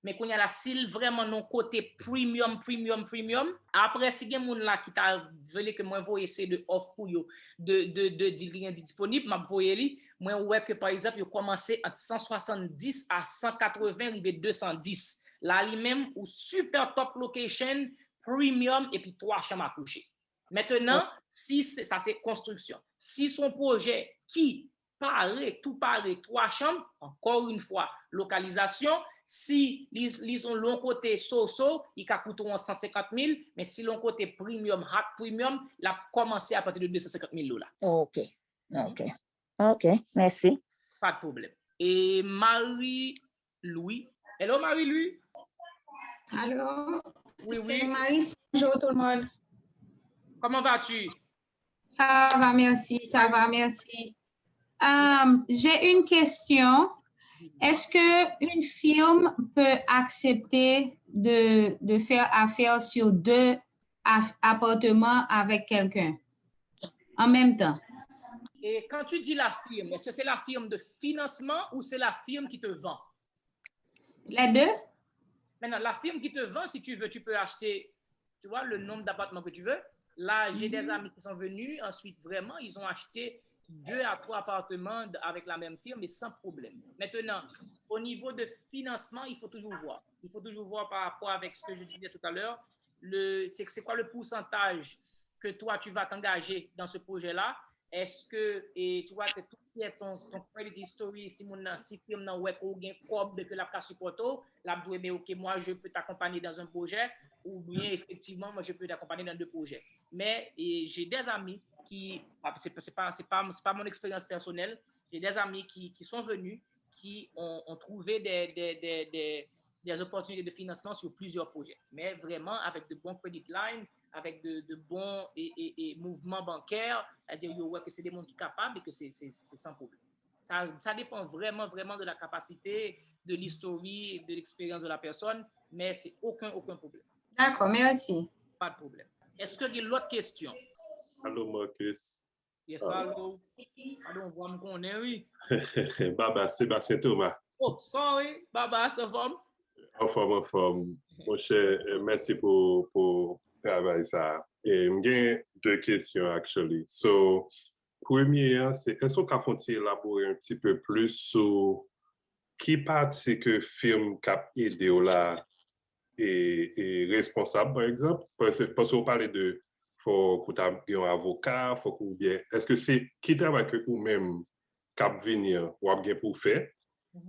Men kounye a la, si l vrèman nan yon kote premium, premium, premium, apre si gen moun la ki ta vle ke mwen voye seri de òf pou yo, de, de, de deal ki gen disponib, m ap voye li, mwen wè ke pa egzanp, yo kòmanse ant san swasanndis a san katreven rive de san dis. La li menm, ou super top location, premium, epi twa chanm a kouche. Mentnan, si se, sa se konstriksyon. Si se yon pwojè ki pare, tou pare, twa chanm, encore une fois, lokalizasyon, si li, li yon lon kote so-so, li ka koute w yon san senkant mil, men si l yon kote premium, hot premium, l ap kòmanse apati de de san senkant mil dola. Ok, ok. Ok, mèsi. Pa de pwoblèm. E Marie Louis. Hello, Marie Louis. Allô? Oui, C'est oui. Marie, bonjour tout le monde. Comment vas-tu? Ça va, merci, ça va, merci. Euh, j'ai une question. Est-ce que une firme peut accepter de, de faire affaire sur deux af- appartements avec quelqu'un en même temps? Et quand tu dis la firme, est-ce que c'est la firme de financement ou c'est la firme qui te vend? Les deux? Maintenant, la firme qui te vend, si tu veux, tu peux acheter, tu vois, le nombre d'appartements que tu veux. Là, j'ai des amis qui sont venus. Ensuite, vraiment, ils ont acheté deux à trois appartements avec la même firme et sans problème. Maintenant, au niveau de financement, il faut toujours voir. Il faut toujours voir par rapport avec ce que je disais tout à l'heure. Le, c'est, c'est quoi le pourcentage que toi, tu vas t'engager dans ce projet-là? Est-ce que, et tu vois, que tout ce qui est ton, ton credit history, si moun nan, si firm nan wè ke ou gen kòb, ke l ap ka sipòte w, l ap di w, ben, ok, moi, je peux t'accompagner dans un projet, ou bien, effectivement, moi, je peux t'accompagner dans deux projets. Mais et j'ai des amis qui, ah, c'est pas, c'est pas, c'est pas, c'est pas mon expérience personnelle, j'ai des amis qui, qui sont venus, qui ont, ont trouvé des, des, des, des, des opportunités de financement sur plusieurs projets, mais vraiment avec de bons credit lines, avec de, de bons et, et, et mouvements bancaires, c'est-à-dire, yo wè ke se de moun ki kapab e ke se, se, se san pwoblèm. Sa, sa depann vrèman, vrèman de la capacité, de l'historique, de l'expérience de la personne, mais c'est aucun, aucun problème. D'accord, merci. Pas de problème. Est-ce que il y a l'autre question? Allô, Marcus. Yes, allô. Pardon, vwa m konnen, wi. Baba, Sébastien Thomas. Oh, sorry, Baba, sa fòm? Anfòm, anfòm. Monchè, eh, mèsi pou, pou travay sa. E m gen de kesyon, actually. So, premye an, se èske w ka fè yon ti elabore un petit peu plus sou ki pati ke firm k ap ede w la e, e responsab, pa egzanp? Paske, paske w pale de fòk ou ta gen yon avoka, fòk ou byen, èske se ki travay ke ou menm k ap vini an, w ap gen pou w fè?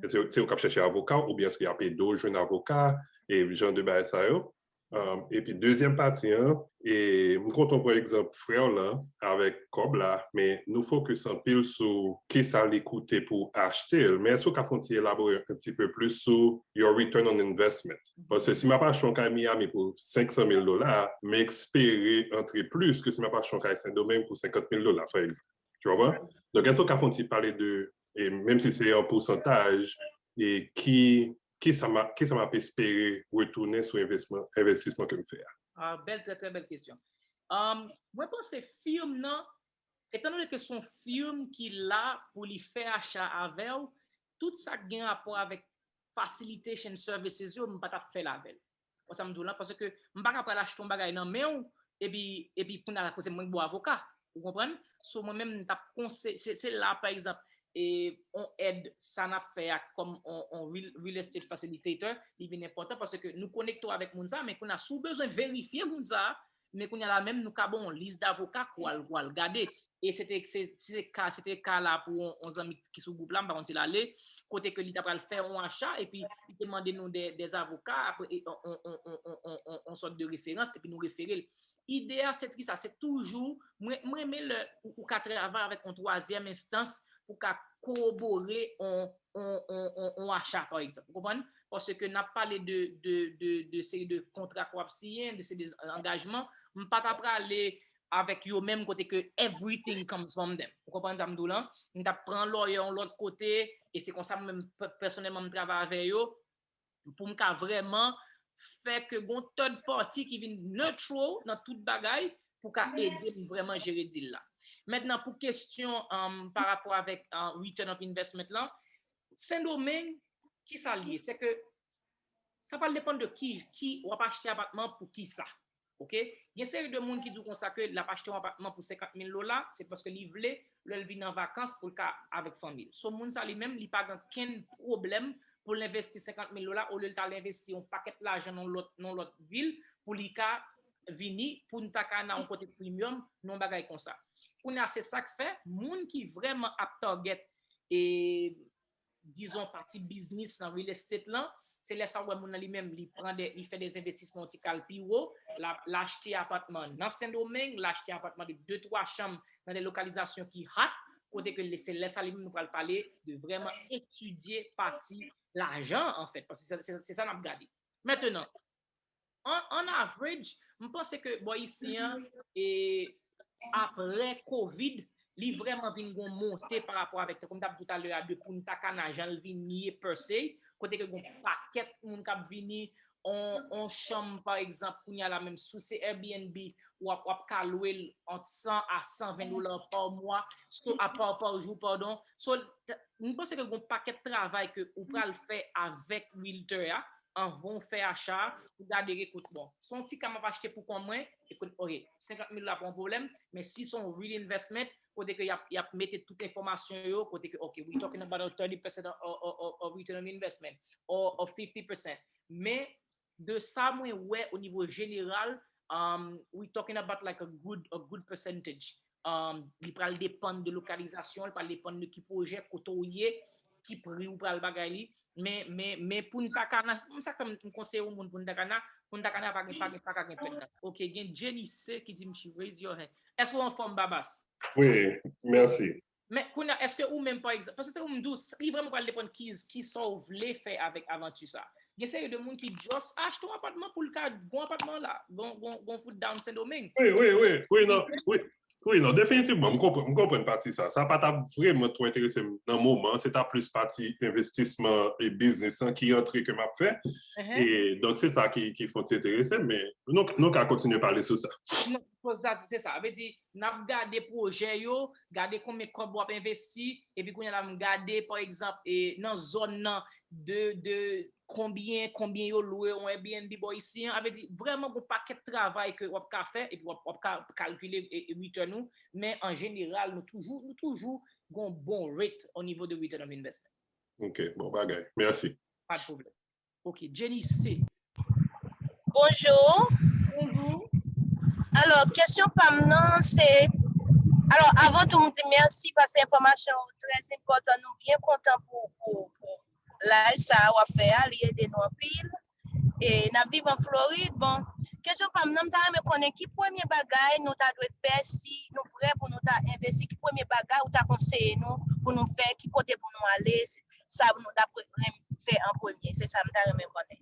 Èske se ou k ap chèche avoka oubyen èske y ap ede w jwenn avoka e jan de bagay sa yo? Um, epi dezyèm pati an, e m kontan pran egzanp frè w lan avèk kòb la, men nou focus anpil sou kisa li koute pou achte l. Men èske w ka fè yon ti elabore un petit peu plus sou your return on investment? Paske si m ap achte yon kay Miami pou senk san mil dola, m espere antre plis ke si m ap achte yon kay Sendomeng pou senkant mil dola, pa egzanp. Tu comprends? Donk, èske w ka fè yon ti pale de, e menm si se an pousantaj, e ki, ki sa m ap, ki sa m ap espere retounen sou envestisman, envestisman ke m fè a? Ah, bèl, trè, trè bèl kesyon. Um, mwen panse firm nan, etan done ke se yon firm ki la pou li fè acha avè w, tout sa k gen rapò avèk facilitation services yo, m pa t ap fè l avè l. Ou sa m di w lan, paske m pa ka pral achte yon bagay nan men w, epi, epi kounye a la koze mwen bo avoka. Ou konprann? So, mwen menm, m t ap konse-, se, se la, pa egzanp, e, on èd sa n ap fè a kòm on, on real, real estate facilitator, li vin enpòtan paske nou konekte w avèk moun sa, men kounye a, si w bezwen verifye moun sa, men kounye a la menm, nou ka ba w on lis davoka pou w al, pou w al gade. E se te, se, se ka, se te ka la pou on, on zanmi ki sou gwoup la, m pa konn si l ale, kote ke li ta pral fè on acha, epi li te mande nou de, des avocats, apre, e, on, on, on sòt de referans, epi nou refere l. Ide a, se ki sa, se toujou, mwen, mwen renmen lè ou, ou ka travay avèk on twazyèm enstans pou ka kowobore on, on, on, on, on acha, pa egzanp. Ou konprann? Paske n ap pale de, de, de, de seri de kontra ke w ap siyen, de seri de angajman. M pa ta prale avèk yo menm kote ke everything comes from them. Ou konprann sa m di w lan? M t ap pran lawyer yon lòt kote, e se konsa mwen menm pè-, pèsonèlman m travay avè yo, pou m ka vrèman fè ke gon third party ki vin neutral nan tout bagay pou ka ede m vrèman jere deal la. Mentnan, pou kesyon, um, pa rapò avèk, uh, return of investment lan, Sendomeng, ki sa l ye? Se ke sa pral depann de ki, ki w ap achte apatman pou ki sa. Ok? Gen seri de moun ki di w konsa ke l ap achte yon apatman pou senkant mil dola, se paske li vle, lè l vin an vakans, pou l ka avèk fanmi l. So, moun sa li menm, li pa gen kenn pwoblèm pou l envesti senkant mil dola, olye l t al envesti yon pakèt lajan nan lòt, nan lòt vil, pou li ka vini, Punta Cana, yon kote premium, nan yon bagay konsa. Kounye a, se sa k fè, moun ki vrèman ap target, e, dizon, pati biznis nan real estate lan, se lè sa w wè moun nan li menm, li pran de, li fè de envestisman yon ti kal pi wo, l ap, l achte apatman nan Sendomeng, l achte apatman de de twa chanm nan de lokalizasyon ki hot, kote ke se lè sa li menm nou pral pale de vrèman etidye pati lajan, anfèt, paske se, se, se sa n ap gade. Mentnan, an, an average, m panse ke bò isi an, e apre Covid, li vrèman vin gon monte pa rapò avèk, tankou m t ap di w talè a, de Punta Cana, jan l vin ye per se, kote ke gon pakèt moun k ap vini, on, on chanm, pa egzanp, kounye a la menm, si w se Airbnb, w ap, w ap ka lwe l ant san a san ven dola pa mwa, so, a pa, pa jou, padon. So, m panse ke gon pakèt travay ke ou pral fè avèk realtor a, anvan w fè acha a, pou gade, ekout, bon, se yon ti ka m ap achte pou kont mwen, ekout, ok, senkant mil dola pa yon pwoblèm, men si se yon real investment, kote ke y ap, y ap mete tout enfòmasyon yo, kote ke, ok, we talking about a thirty percent of, of, of, of return on investment, or, or fifty percent. Men, de sa mwen wè o nivo jeneral, um, we talking about like a good, a good percentage. Um, li pral depann de lokalizasyon, li pral depann de ki pwojè, kote w ye, ki pri w pral bagay li. Men, men, men pou n ta ka nan, m sa k fè m konseye yon moun pou n ta ka nan, pou n ta ka nan pa gen, pa gen, pa ka gen pèt nan. Ok, gen Jenny C ki di m she raise your hand. Èske w anfòm, Babas? Wi, mèsi. Men kounye a, èske ou menm, pa egzanp, paske se ou m di w, li vrèman pral depann ki, ki sa w vle fè avèk avanti sa. Gen seri de moun ki just achte yon apatman pou l ka gon apatman la, gon, gon, gon fout down Sendomeng. Wi, wi, wi, wi, non, wi. Wi, non, definitivman, m konprann, m konprann pati sa. Sa pa t ap vrèman twò enterese m nan moman an, se ta plis pati envestisman e biznis lan ki antre ke m ap fè. E donk, se sa ki, ki fè w ti enterese m, men nou, nou ka kontinye pale sou sa. Non, se sa, se sa. Vle di, n ap gade pwojè yo, gade konbyen kòb w ap envesti, epi kounye a la m gade, pa egzanp, e, nan zòn nan, de, de konbyen, konbyen yo lwe yon Airbnb bò isi an. Sa vle di, vrèman, gon pakèt travay ke w ap ka fè, epi w ap, w ap ka kalkile e, e return ou. Men an jeneral, nou toujou, nou toujou gon bon rate o nivo de return of investment. Ok, bon bagay. Mèsi. Pa de pwoblèm. Ok, Jenny C. Bonjou. Bonjou. Alò, kesyon pa m nan, se, alò, avan tou, m di mèsi paske enfòmasyon yo trè enpòtan. Nou byen kontan pou, pou, pou live sa a w ap fè a, li ede nou anpil. E n ap viv an Florid. Bon, kesyon pa m nan, m ta renmen konnen ki premye bagay nou ta dwe fè si nou prè pou nou ta envesti, ki premye bagay ou ta konseye nou pou nou fè, ki kote pou nou ale, sa nou ta renmen fè an premye. Se sa m ta renmen konnen.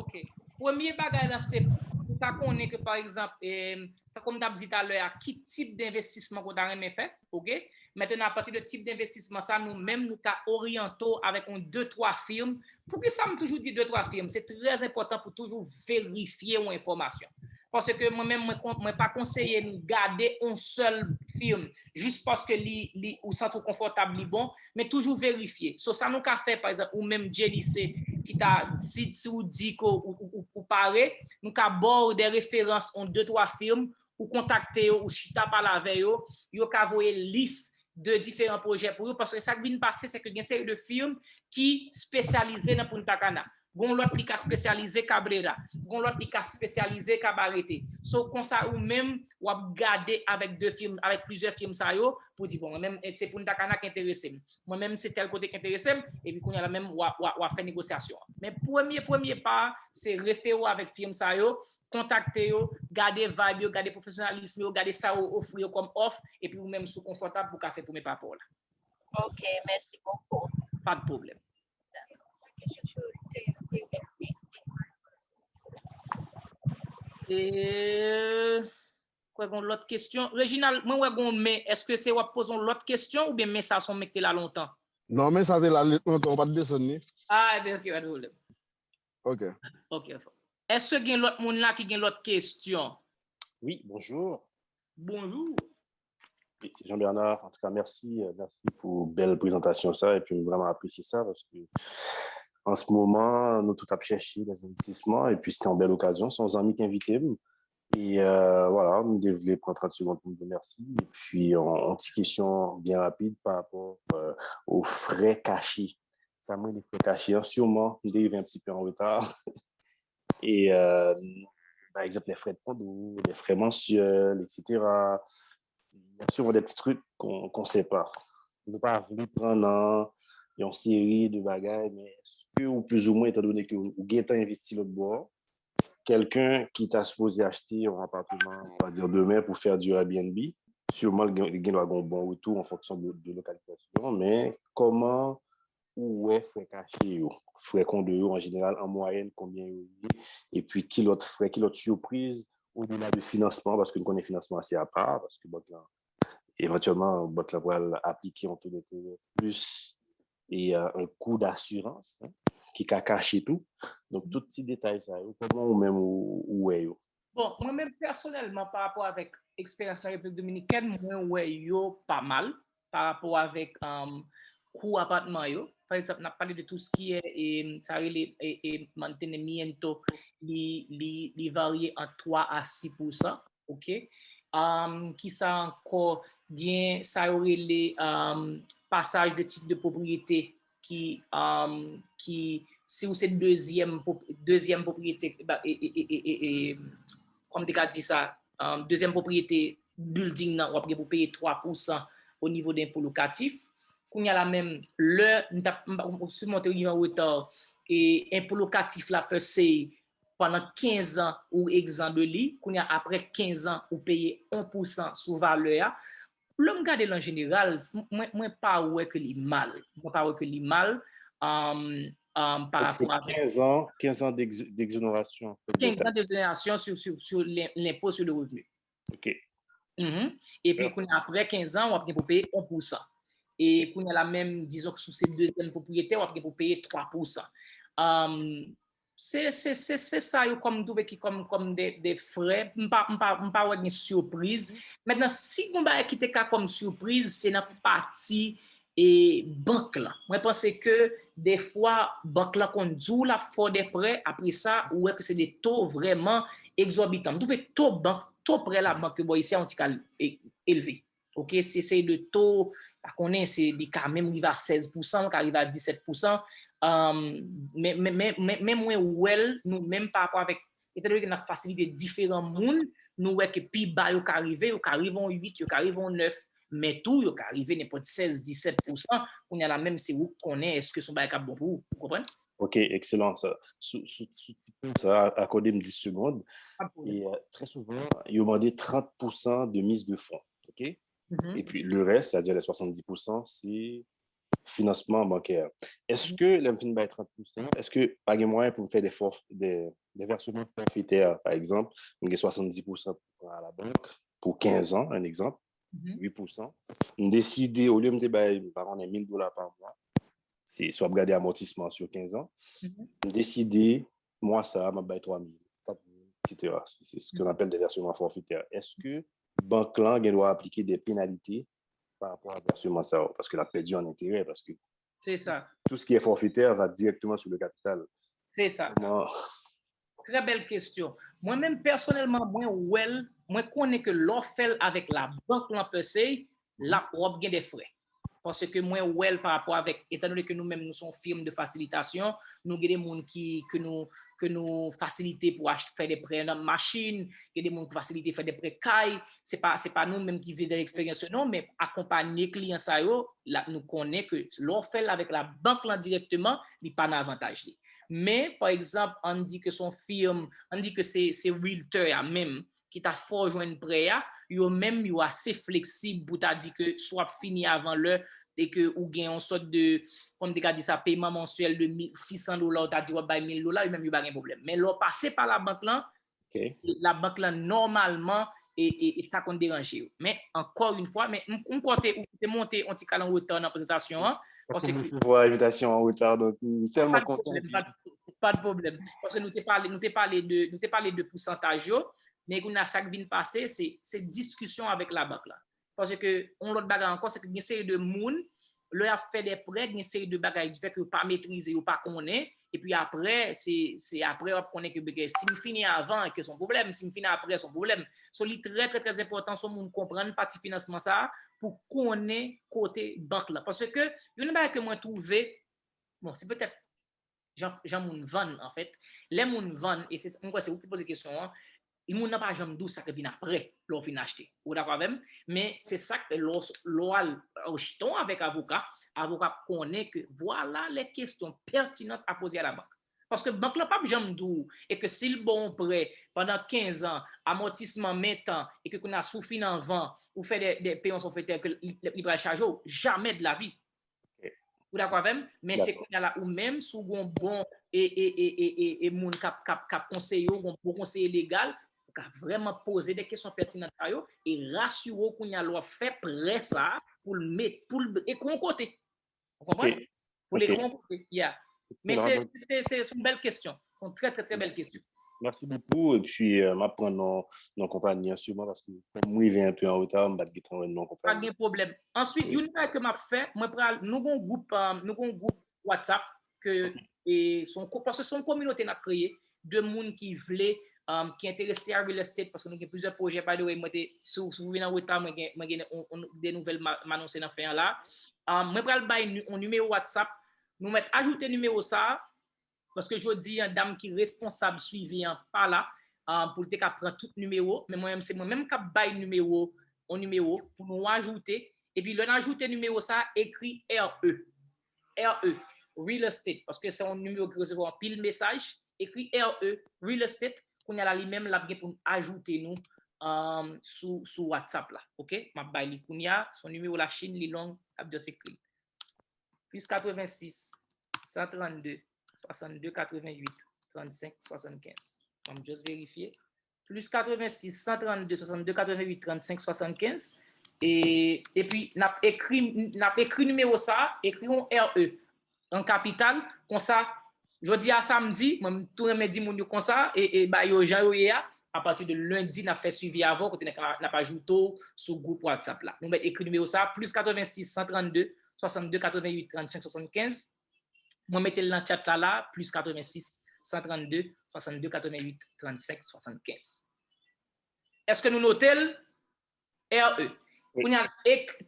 Ok. Premye bagay la, se pou ta konnen ke, pa egzanp, e, tankou m t ap di talè a, ki tip denvestisman ke w ta renmen fè, ok? Mentnan, apati de tip denvestisman sa, nou menm, nou ka oryante w avèk yon de twa fim. Poukisa m toujou di de twa fim? Se trè enpòtan pou toujou verifye yon enfòmasyon. Paske mwen menm, mwen, mwen pa konseye nou gade yon sèl fim jis paske li, li, ou santi w konfòtab, li bon, men toujou verifye. So, sa nou ka fè, pa egzanp, ou menm Jenny C, ki ta, si, si ou di ke ou, ou, ou, ou pare, nou ka ba w de referans, yon de twa fim, ou kontakte yo, ou chita pale avè yo, yo ka voye lis de diferan pwojè pou yo, paske sa k vin pase, se ke gen seri de fim ki espesyalize nan Punta Cana. Gon lòt li ka espesyalize Cabrera, gon lòt li ka espesyalize Cabarete. So, konsa ou menm, w ap gade avèk de fim, avèk plizyè fim sa yo, pou di, bon, mwen menm, se Punta Cana ki enterese m. Mwen menm, se tèl kote ki enterese m, epi kounye a la menm, w ap, w ap, w ap fè negosyasyon an. Men premye, premye pa, se refere w avèk fim sa yo, kontakte yo, gade vibe yo, gade pwofesyonalis yo, gade sa yo ofri yo kòm òf, epi ou menm, si w konfòtab, pou w ka fè premye pa pa w la. Ok, mèsi bokou. Pa de pwoblèm. E, kwè gon lòt kesyon. Reginald, mwen wè gon men. Èske se w ap poze yon lòt kesyon oubyen men sa se yon men ki te la lontan? Non, men sa te la lontan, ou pa t desann li. Ah, ebyen, ok, pa de pwoblèm. Ok. Ok. Èske gen lòt moun la ki gen lòt kesyon? Oui, bonjour. Bonjou. Jean Bernard, en tout cas, merci, euh, merci pou bèl prezantasyon sa, epi m vrèman apresye sa, paske an se moman, nou tout ap chèche des investissements, epi se te yon bèl okazyon, se yon zanmi ki envite m, e, euh, voilà, m te vle pran trant segonn pou m di mèsi, epi yon, yon ti kesyon byen rapid pa rapò, euh, o frè kache. Sa m rele frè kache an, siman, m te rive yon ti pe an reta, e, euh, pa egzanp, les frais de condo, les frais mensuels, et cetera. Il y a souvent des petits trucs qu'on qu'on sait pas. Nou pa vle pran nan yon seri de bagay, men èske ou plizoumwen, etandone ke ou gentan envesti lòt bò, kèlken ki ta sipoze achte yon apatman, on va dire, demen pou fè du Airbnb, siman li gen, li gen dwa gen yon bon retou an fonksyon de, de lokalizasyon, men kòman ou wè frè kache yo, frè kondo yo an jeneral, an mwayèn, konbyen yo ye, epi ki lòt frè, ki lòt sipriz, odela de finansman, paske nou konnen finansman an se apa, paske bank lan, evantyèlman, bank lan pral aplike yon to denterè plis e, euh, yon kou dasirans, hein, ki ka kache tou. Donk, tout ti detay sa yo, kòman ou menm ou, ou wè yo? Bon, mwen menm pèsonèlman, pa rapò avèk eksperyans nan Repiblik Dominikèn, mwen wè yo pa mal pa rapò avèk, um, kou apatman yo. pa egzanp, n ap pale de tou sa ki e, e, sa rele e, e, mantenimiento, li, li, li varye ant twa a sis pousan, oke? Um, kisa ankò? Gen sa yo rele um, pasaj de tit de pwopriyete ki, um, ki si w se dezyèm, dezyèm pwopriyete, e, e, e, e, e, e, kòm te ka di sa, um, dezyèm pwopriyete building nan, w ap gen pou peye twa pousan o nivo de enpo lokatif. Kounye a la menm, lè m t ap, m pa- si w monte w rive an reta, e enpo lokatif la per se, pandan kenz an, ou egzan de li. Kounye a, apre kenz an, ou peye yon pousan sou valè a. Lè m gade l an jeneral, m- mwen, mwen pa wè ke li mal. Mwen pa wè ke li mal um, um, pa Donc, c'est rapò avèk 15 ans, 15 ans d'ex- d'exonération. kenz an d'exonération sur, sur, sur l'im- l'impôt sur le revenu. Ok. Mhm. Epi kounye a, apre kenz an, w ap gen pou peye yon pousan. E kounye a la menm, dizon ke si w se dezyèm pwopriyetè, w ap gen pou peye twa pousan. Um, se se se se sa yo kòm m twouve ki kòm kòm de de frè. M pa m pa m pa wè gen sipriz. Mentnan, si gon bagay ki te ka kòm sipriz, se nan pati e bank lan. Mwen panse ke defwa bank lan konn di w l ap fè w de prè, apre sa, ou wè ke se de to vrèman egzòbitan. M twouve to bank, to prè labank yo bò isi a yon ti kal e- elve. Oke, se se de to, pa konnen, se li ka menm rive a sèz pousan, li ka rive a disèt pousan. Um, men, men, men, men, men mwen wè l, nou menm pa rapò avèk, etan done ke n ap fasilite diferan moun, nou wè ke pi ba yo ka rive, yo ka rive yon uit, yo ka rive yon nèf, men tou, yo ka rive nenpòt sèz, disèt pousan. Kounye a la menm, se ou k konnen èske se yon bagay k ap bon pou ou. Ou konprann? Ok, excellent. Sa. Sou, sou, sou ti pwen sa, akòde m dis segonn. Pa de pwoblèm. E euh, très souvent, yo mande trente pour cent de mise de fonds. Ok? Mhm. Epi le reste, c'est-à-dire les soixante-dix pour cent, c'est financement bancaire. Est-ce que, lè m fin bay trente pour cent, est-ce que pa gen mwayen pou m fè des, forf- des, des versements forfaitaires, par exemple, m gen soixante-dix pour cent pou pran a la bank pou kenz an, un exemple, Mhm. huit pour cent. M deside, olye m te bay, m pa konnen, mil dola pa mwa, se si w ap gade amortissement sur quinze ans, Mhm. m deside, mwa sa a, m ap bay twa mil, kat mil, et cetera. C'est ce qu'on appelle des versements forfaitaires. Est-ce que bank lan gen dwa aplike des pénalités par rapport à versement sa yo? Paske l ap pèdi an enterè, paske Se sa. tout ce qui est forfaitaire va directement sur le capital. Se sa. Kòman- Trè bèl kesyon. Mwen menm pèsonèlman, mwen wè l, mwen konnen ke lè w fè l avèk labank lan per se, l ap w ap gen de frè. Paske mwen wè l pa rapò avèk, etan done ke nou menm nou se yon firm de fasilitasyon, nou gen de moun ki ke nou ke nou fasilite pou achte fè de prè nan machin, gen de moun ki fasilite fè de prè kay, se pa se pa nou menm ki viv de eksperyans yo non, men akonpanye kliyan sa yo, la, nou konnen ke lè w fè l avèk labank lan dirèkteman, li pa nan avantaj li. Men, pa egzanp, ann di ke se yon firm, ann di ke se se realtor a menm ki ta fè w jwenn prè a, yo menm yo ase fleksib pou ta di ke si w ap fini avan lè e ke ou gen yon sòt de, kòm te ka di sa, pèman mansyèl de mil, sis san dola, ou ta di w ap bay mil dola, yo menm yo pa gen pwoblèm. Men lè w pase pa labank lan, Ok. labank lan nòmalman e, e, e sa konn deranje yo. Men ankò yon fwa, men m, m kwè w te, ou te monte yon ti kal an reta nan prezantasyon an, Paske paske m resevwa envitasyon an reta, donk m tèlman pa de kontan. Pwoblèm, pa de- pa de pwoblèm. Paske nou te pale, nou te pale de, nou te pale de pousantaj yo, men kounye a sa k vin pase, se se diskisyon avèk labank lan. Paske yon lòt bagay ankò, se ke gen seri de moun, lè y ap fè de prè, gen seri de bagay ki fè ke yo pa metrize, yo pa konnen, epi apre, se se apre w ap konnen ke, ke si m fini avan, ke se yon pwoblèm, si m fini apre, se yon pwoblèm. So, li trè, trè, trè enpòtan, se yon moun konprann pati finansman sa a, pou konnen kote bank lan. Paske, youn nan bagay ke mwen twouve, bon, se petèt jan, jan moun vann, anfèt. Lè moun vann, e se, mwen kwè se ou ki poze kesyon an, moun nan pa janm di w sa k vin apre, lè w fin achte. Ou dakò avè m? Men se sa k fè lè w, lè w al, w chita w avèk avoka, avoka ap konnen ke vwala les questions pertinentes à poser à la banque. Paske bank lan p ap janm di w, e ke si l ba w yon prè pandan kenz an, amòtisman mentan, e ke kounye a si w fin anvan, ou fè de, de pèman fòfetè ke li, li pral chaje w, jamais de la vie. Ou dakò avè m? Men se kounye a la ou menm, si w gen yon bon e, e, e, e, e, e moun k ap, k ap, k ap konseye w, gen yon bon konseye legal, ou ka vrèman poze de kesyon pètinan sa yo e rasire w kounye a lè w ap fè prè sa a pou l met, pou l ekri yon kote. Ou konprann? Pou l ekri yon kote. Yeah. Men se, se, se, se yon bèl kesyon. Yon trè, trè, trè bèl kesyon. Merci beaucoup. Epi, euh, m ap pran non, non konpayi an siman paske m rive enpe an reta, m pa t gentan wè non Pa konpayi. Gen pwoblèm. Answit, youn bagay ke m ap fè, mwen pral, nou gon gwoup, euh, nou gon gwoup WhatsApp ke e, se yon ko- paske se yon kominote n ap kreye de moun ki vle um, ki enterese a real estate, paske nou gen plizyè pwojè. By the way, mwen te, si w si w vin an reta, mwen gen, mwen gen on, on, de nouvèl ma- m anonse nan fen an la. Um, mwen pral bay ni- on nimewo WhatsApp. Nou mèt ajoute nimewo sa a, paske jodi an dam ki responsab swivi an pa la, um, pou l te ka pran tout nimewo, men mwen menm se mwen menm k ap bay nimewo, on nimewo pou nou ajoute. Epi lè n ajoute nimewo sa a, ekri R E. R E, real estate, paske se yon nimewo ki resevwa anpil mesaj, ekri R E, real estate, kounye a la li menm l ap gen pou l ajoute nou um, sou, sou WhatsApp la. Ok? M ap bay li kounye a, se yon nimewo Lachin, li long, l ap just ekri l. Plis katrevensis, san trannde, swasannde, katrevenwit, trannsenk, swasannkenz. Ban m just verifye. Plis katrevensis, san trannde, swasannde, katrevenwit, trannsenk, swasannkenz. E, epi, n ap ekri, n ap ekri nimewo sa a, ekri yon R E an kapital, konsa, jodi a samdi, mwen m tou renmen di moun yo konsa, e, e ba yo jan yo ye a, apati de lendi, n ap fè swivi avè w, kote n ap ajoute w sou gwoup WhatsApp la. Nou mèt ekri nimewo sa a, plis katrevensis, san trannde, swasannde, katrevenwit, trannsenk, swasannkenz. Mwen mete l nan chat la la, plis katrevensis, san trannde, swasannde, katrevenwit, trannsenk, swasannkenz. Èske nou note l? R E. Kounye a,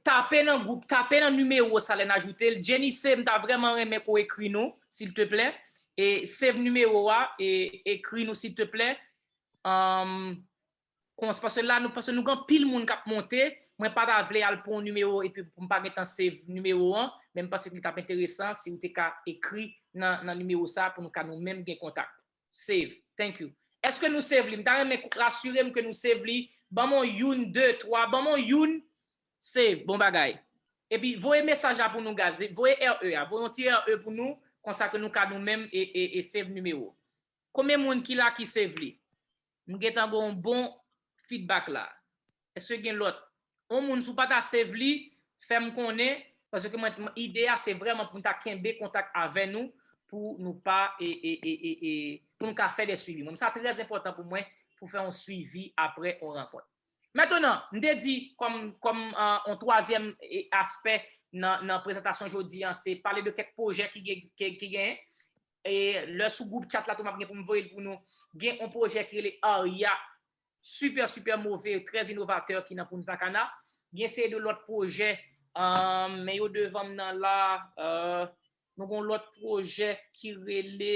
tape nan gwoup, tape nan nimewo sa lè n ajoute l. Jenny, save, m ta vrèman renmen ke w ekri nou, silteplè. E save nimewo a, e ekri nou, silteplè. Um, Kòman se pase la, nou, paske nou gen anpil moun k ap monte, mwen pa ta vle al pran yon nimewo epi pou m pa gentan save nimewo an, men m panse ke li t ap enteresan si w te ka ekri nan, nan nimewo sa a pou nou ka nou menm gen kontak. Save. Thank you. Èske nou save li? M ta renmen rasire m ke nou save li. Ban m yon youn, de, twa. Ban m yon youn. Save. Bon bagay. Epi voye mesaj la pou nou, guys. Voye R E a. Voye yon ti R E pou nou. Konsa ke nou ka nou menm e, e, e save nimewo. Konbyen moun ki la ki save li? M gentan gen yon bon feedback la. Èske gen lòt? Yon moun, si w pa ta save li, fè m konnen, paske mwen, ide a se vrèman pou n ta kenbe kontak avè nou, pou nou pa, e, e, e, e, e, pou nou ka fè de swivi. Mwen, sa trè enpòtan pou mwen, pou fè yon swivi apre yon rankont. Mentnan, m te di, kòm, kòm uh, yon twazyèm e, aspè nan, nan prezantasyon jodi an, se pale de kèk pwojè ki, gen- ki, ki genyen. E lè sou gwoup chat la tou m ap gen pou m voye l pou nou. Gen yon pwojè ki rele Aria, super, super move, trè inovatè ki nan Punta Cana. Gen seri de lòt pwojè, um, men yo devan m nan la, uh, nou gen yon lòt pwojè ki rele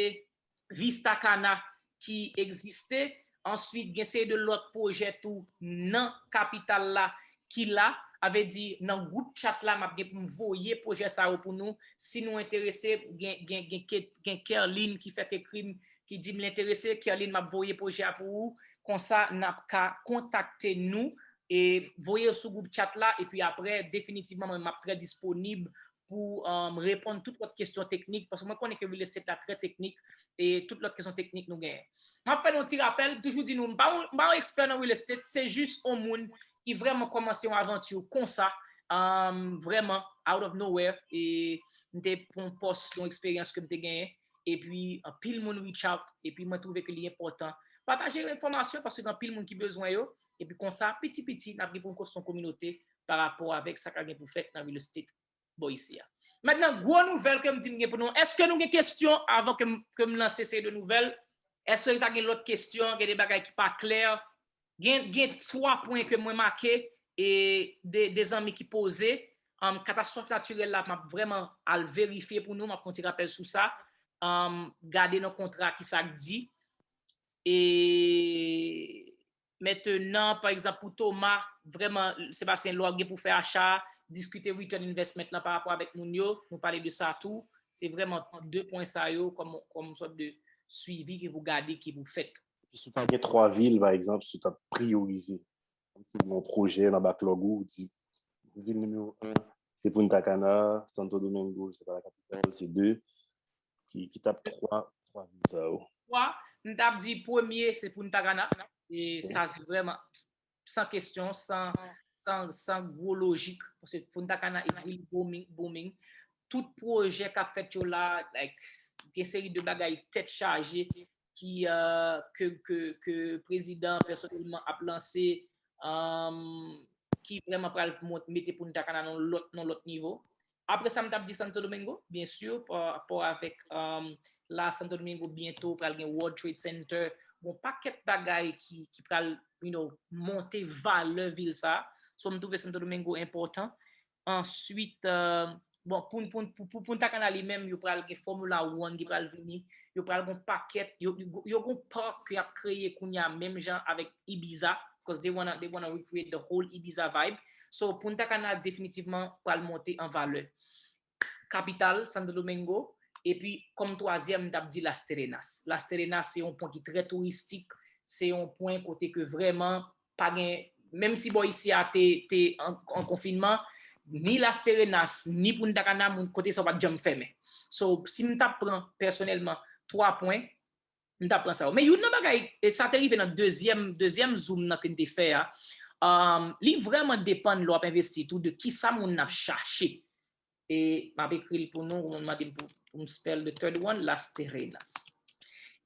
Vista Cana ki egziste. Answit, gen seri de lòt pwojè tou nan kapital la ki la. A vle di, nan gwoup chat la, m ap gen pou m voye pwojè sa yo pou nou. Si nou enterese, gen, gen, gen, gen Kerline ki fèk ekri m, ki di m l enterese. Kerline, m ap voye pwojè a pou ou. Konsa, n ap ka kontakte nou. E voye yo sou gwoup chat la. Epi apre, definitivman, mwen, m ap trè disponib pou um, reponn tout lòt kesyon teknik, paske mwen konnen ke real estate la trè teknik, e tout lòt kesyon teknik nou genyen. M ap fè nou yon ti rapèl, m toujou di nou, m pa yon, m pa yon ekspè nan real estate, se jis yon moun ki vrèman kòmanse yon avanti konsa, um, vrèman, out of nowhere, e m te pran yon pòs, yon eksperyans ke m te genyen, epi anpil moun reach out, epi mwen twouve ke li enpòtan. Pataje enfòmasyon, paske gen anpil moun ki bezwen yo, epi konsa, piti piti, n ap gen pou n konstwi yon kominote pa rapò avèk sa k ap gen pou fèt nan real estate bò isi a. Mentnan, gwo nouvèl ke m di m gen pou nou. Èske nou gen kesyon avan ke m, ke m lanse seri de nouvèl? Èske ta gen lòt kesyon, gen de bagay ki pa klè? Gen, gen twa pwen ke mwen make e de, de zanmi ki poze. Um, katastwòf natirèl la, m ap vrèman al verifye pou nou, m ap fè yon ti rapèl sou sa. Um, gade nan kontra ki sa k di. E Mentnan, pa egzanp, pou Thomas, vrèman, Sebastien, lè w gen pou fè acha, diskite return investment lan pa rapò avèk moun yo, nou pale de sa tou. Se vrèman de pwen sa yo kòm, kòm sòt de swivi ki pou gade, ki pou fèt. Epi si w ta gen twa vil, pa egzanp, si w t ap priyorize, kòmsi w gen yon pwojè nan backlog ou, ou di, vil nimewo en, se Punta Cana, Santo Domingo, se pa la kapital, se de, ki, ki t ap twa, twa vil sa yo? Twa, m t ap di premye, se Punta Cana. E sa, se vrèman san kesyon, san, san, san gwo lojik. Paske Punta Cana is really booming, booming. Tout pwojè k ap fèt yo la, like, gen seri de bagay tèt chaje ki, euh, ke, ke, ke prezidan pèsonèlman ap lanse, um, ki vrèman pral mont-, mete Punta Cana nan lòt, nan lòt nivo. Apre sa, m t ap di Santo Domingo, byen si, pa rapò avèk um, la Santo Domingo byento pral gen World Trade Center, gon pakèt bagay ki, ki pral you know, monte valè vil sa. So, m twouve Santo Domingo enpòtan. Answit, uh, bon, pou, pou, pou, pou Punta Cana li menm, yo pral gen Formula One ki pral vini, yo pral gon pakèt, yo, yo, yo gon park ke y ap kreye kounye a menm jan avèk Ibiza, because they wanna, they wanna recreate the whole Ibiza vibe. So, Punta Cana definitivman pral monte an valè. Kapital, Santo Domingo, epi kòm twazyèm, m t ap di Las Terrenas. Las Terrenas se yon pwen ki trè touristik, se yon pwen kote ke vrèman pa gen, menm si bò isi a te, te an, an konfinman, ni Las Terrenas, ni Punta Cana, moun kote sa w pa t janm fèmen. So, si m t ap pran pèsonèlman twa pwen, m t ap pran sa yo. Men youn nan bagay, e sa te rive nan dezyèm, dezyèm Zoom nan ke n te fè a, um, li vrèman depann lè w ap envesti tou de kisa moun nan ap chache. E m ap ekri l pou nou, ou mande m pou, pou m spell the third one, Las Terrenas.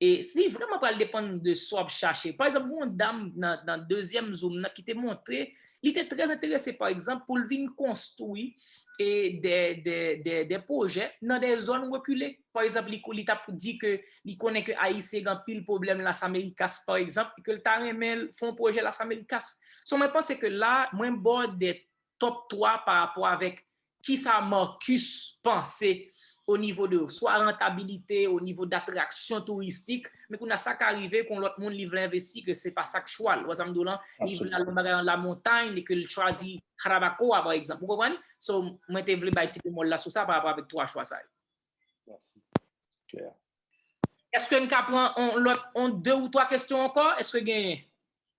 E li vrèman pral depann de sa w ap chache. Pa egzanp, yon dam nan, nan dezyèm Zoom nan ki te montre, li te trè enterese, pa egzanp, pou l vin konstwi e de, de, de, de pwojè nan de zòn rekile. Pa egzanp, li, li t ap di ke li konnen ke Ayisyen gen anpil pwoblèm Las Americas, pa egzanp, e ke l ta renmen fè yon pwojè Las Americas. So, mwen panse ke la, mwen ba w de top twa pa rapò avèk kisa Marcus panse o nivo de swa rantabilite, o nivo datraksyon touristik, men kounye a sa ka rive kon lòt moun li vle envesti ke se pa sa k chwa l. Ou wè sa m di w lan, li vle al yon bagay an lamontay, li ke l chwazi Jarabacoa, pa egzanp. Ou konprann? So, mwen te vle bay ti bemòl la sou sa pa rapò avèk twa chwa sa yo. Mèsi. Klè. Èske n ka pran on lòt, on de ou twa kesyon ankò? Èske genyen?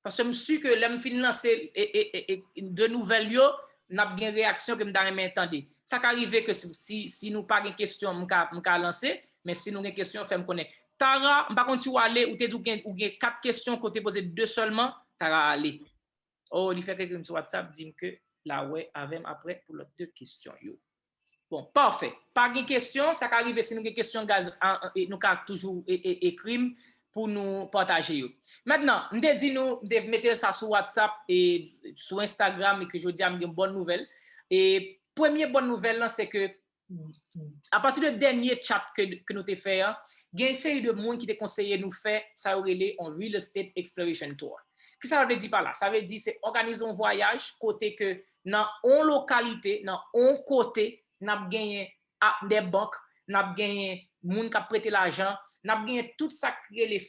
Paske m si ke lè m fin lanse e, e, e, e, de nouvèl yo, n ap gen reyaksyon ke m ta renmen tande. Sa ka rive ke si, si, si nou pa gen kesyon, m ka, m ka lanse, men si nou gen kesyon, fè m konnen. Tara, m pa konn si w ale, ou te di w gen, ou gen kat kesyon, kote poze de sèlman, Tara ale. Oh, li fèk ekri m sou WhatsApp, di m ke l a wè avè m aprè pou lòt de kesyon yo. Bon, pafè. Pa gen kesyon, sa ka rive si nou gen kesyon, guys, nou ka toujou ekri m pou nou pataje yo. Mentnan, m te di nou, m te mete sa sou WhatsApp e sou Instagram e ke jodi a m gen bòn nouvèl. E premye bòn nouvèl lan, se ke apati de dènye chat ke, ke nou te fè an, gen yon seri de moun ki te konseye nou fè sa yo rele on real estate exploration tour. Ki sa vle di pa la? Sa vle di se òganize yon vwayaj kote ke nan on lokalite, nan on kote, n ap genyen a, de bank, n ap genyen moun k ap prete lajan, n ap genyen tout sa k rele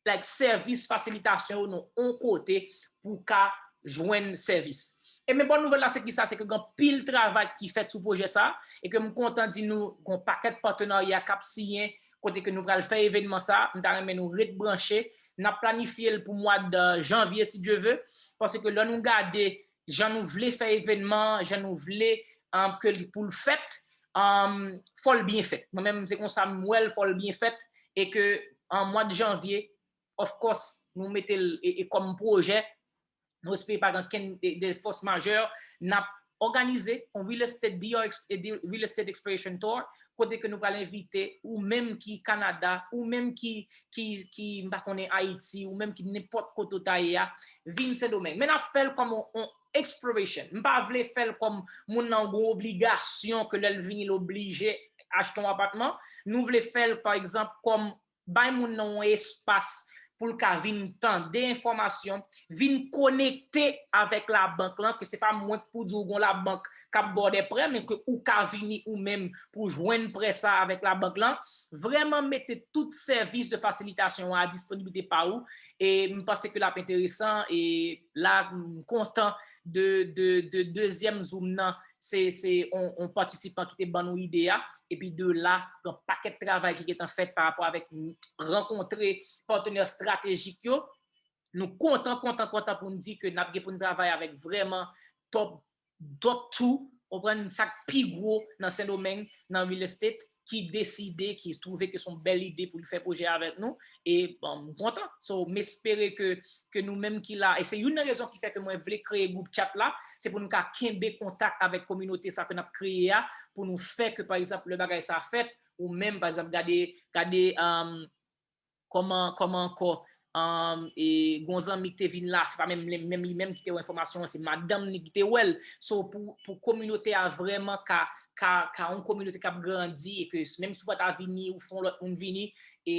like, sèvis fasilitasyon yo nan on kote pou w ka jwenn sèvis. E men bòn nouvèl la se kisa? Se ke gen anpil travay ki fèt sou pwojè sa e ke m kontan di nou gen yon pakèt patenarya k ap siyen kote ke nou pral fè evènman sa. M ta renmen nou ret branche. N ap planifye l pou mwa de janvye si Dye ve, paske lè nou gade jan nou vle fè evènman, jan nou vle um, ke li pou l fèt, um, fò l byen fèt. Mwen menm se konsa m wè l, fò l byen fèt e ke an mwa de janvye, of course, nou mete l e, e kòm pwojè, nou espere pa gen kenn de, de fòs majè, n ap òganize yon real estate, D R, real estate exploration tour, kote ke nou pral envite ou menm ki Kanada, ou menm ki, ki, ki m pa konnen Ayiti, ou menm ki nenpòt kote w ta ye a, vin Sendomeng. Men n ap fè l kòm yon, yon exploration. M pa vle fè l kòm moun nan gen yon obligasyon ke lè l vini l oblije achte yon apatman. Nou vle fè l, pa egzanp, kòm bay moun nan yon espas pou l ka vin tande enfòmasyon, vin konekte avèk labank lan, ke se pa mwen k pou di w gon labank k ap ba w de prè, men ke ou ka vini ou menm pou jwenn prè sa avèk labank lan. Vrèman mete tout sèvis de fasilitasyon a disponibilite pa ou, e m panse ke l ap enteresan, e la, m kontan de, de, de dezyèm Zoom nan, se, se on, on patisipan ki te ban nou ide a, epi de la, gen pakèt travay ki gentan fèt pa rapò avèk rankontre patnè estratejik yo. Nou kontan, kontan, kontan pou n di ke n ap gen pou n travay avèk vrèman top, top two, ou konprann, sa k pi gwo nan Sendomeng, nan real estate, ki deside, ki twouve ke se yon bèl ide pou l fè pwojè avèk nou. E bon, m kontan. So, m espere ke, ke nou menm ki la, e se youn nan rezon ki fè ke mwen vle kreye gwoup chat la, se pou nou ka kenbe kontak avèk kominote sa ke n ap kreye a, pou nou fè ke, pa egzanp, lè bagay sa fèt, ou menm, pa egzanp, gade, gade, um, kòman, kòman ankò, um, e gon zanmi ki te vin la, se pa menm, menm li menm ki te wè enfòmasyon an, se madanm li ki te wè l. So, pou, pou kominote a vrèman ka, ka, ka yon kominote k ap grandi, e ke menm si w pa ta vini, ou fè yon lòt moun vini, e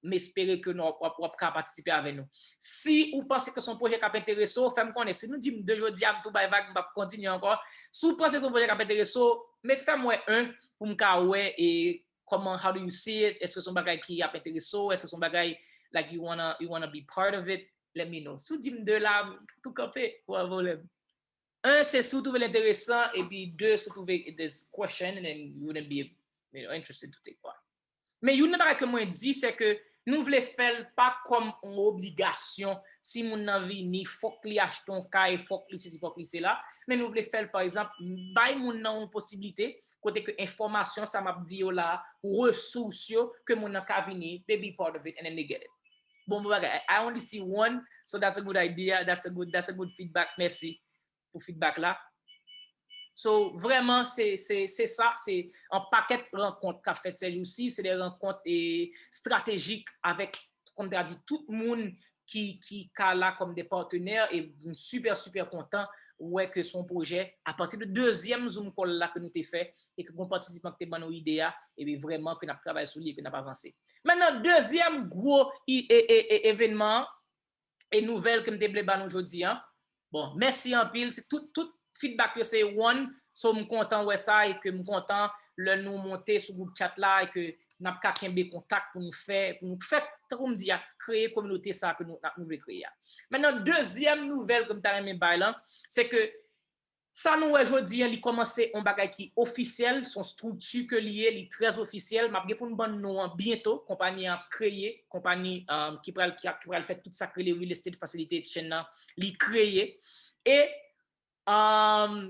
m espere ke nou, w ap, w ap ka patisipe avè nou. Si ou panse ke se yon pwojè k ap enterese w, fè m konnen. Si nou di m de jodi a, m tou bay vag, m p ap kontinye ankò. Si ou panse ke se yon pwojè k ap enterese w, met fè m wè en, pou m ka wè, e kòman, how do you see it? Èske se yon bagay ki ap enterese w? Èske se yon bagay, like, you wanna, you wanna be part of it? Let me know. Si w di m de la, m tou kanpe, pa pwoblèm. En, se si w twouve l enteresan, epi de, si w twouve there's question, and then you wouldn't be, you know, interested to take part. Men youn nan bagay ke mwen di, se ke nou vle fè l pa kòm yon obligasyon. Si moun nan vini, fòk li achte yon kay, fòk li sesi, fòk li sela. Men nou vle fè l, pa egzanp, bay moun nan yon posiblite, kote ke enfòmasyon sa m ap di yo la, resous yo, ke moun nan ka vini, they be part of it, and then they get it. Bon, bon bagay. I only see one, so that's a good idea, that's a good, that's a good feedback. Mèsi pou feedback la. So, vrèman, se, se, se sa, se yon pakèt rankont k ap fèt sèjousi, se de rankont e, estratejik avèk, kòm ta di, tout moun ki, ki ka la kòm de patnè, e m super, super kontan wè ke se yon pwojè, apati de dezyèm Zoom call la ke nou te fè, e ke gon patisipan ki te ban nou ide a, e vrèman ke n ap travay sou li, e ke n ap avanse. Mentnan, dezyèm gwo e, e, e, e, evènman, e nouvèl ke m te vle ba nou jodi a. Bon, mèsi anpil. Se tout, tout feedback yo se one. So, m kontan wè sa e ke m kontan lè nou monte sou gwoup chat la e ke n ap ka kenbe kontak pou nou fè, pou nou fè, tankou m di a, kreye kominote sa ke nou, nou vle kreye a. Mentnan, dezyèm nouvèl ke m ta renmen bay lan, se ke sa nou wè jodi a, li kòmanse yon bagay ki ofisyèl, se yon estrikti ke li ye, li trè ofisyèl. M ap gen pou m ban nou non an byento, konpayi an ap kreye, konpayi, um, ki pral, ki, ki pral fè tout sa k rele real estate facilitation nan, li kreye. E, um,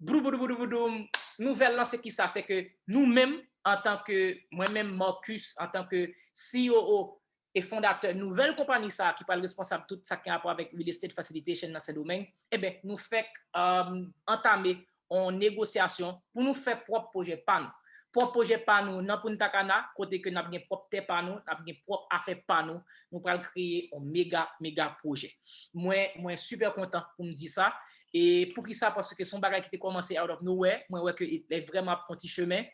boudouboudouboudoum, nouvèl lan se ki sa, se ke nou menm, antanke, mwen menm, Marcus, antanke C E O e fondatè nouvèl konpayi sa a ki pral responsab tout sa ki gen rapò avèk real estate facilitation nan Sendomeng, eben, nou fèk, um, antame yon negosyasyon pou nou fè pwòp pwojè pa nou. Pwòp pwojè pa nou nan Punta Cana, kote ke n ap gen pwòp tè pa nou, n ap gen pwòp afè pa nou, nou pral kreye yon mega, mega pwojè. Mwen, mwen super kontan pou m di sa. E poukisa? Paske se yon bagay ki te kòmanse out of nowhere, mwen wè ke li vrèman ap pran ti chemen.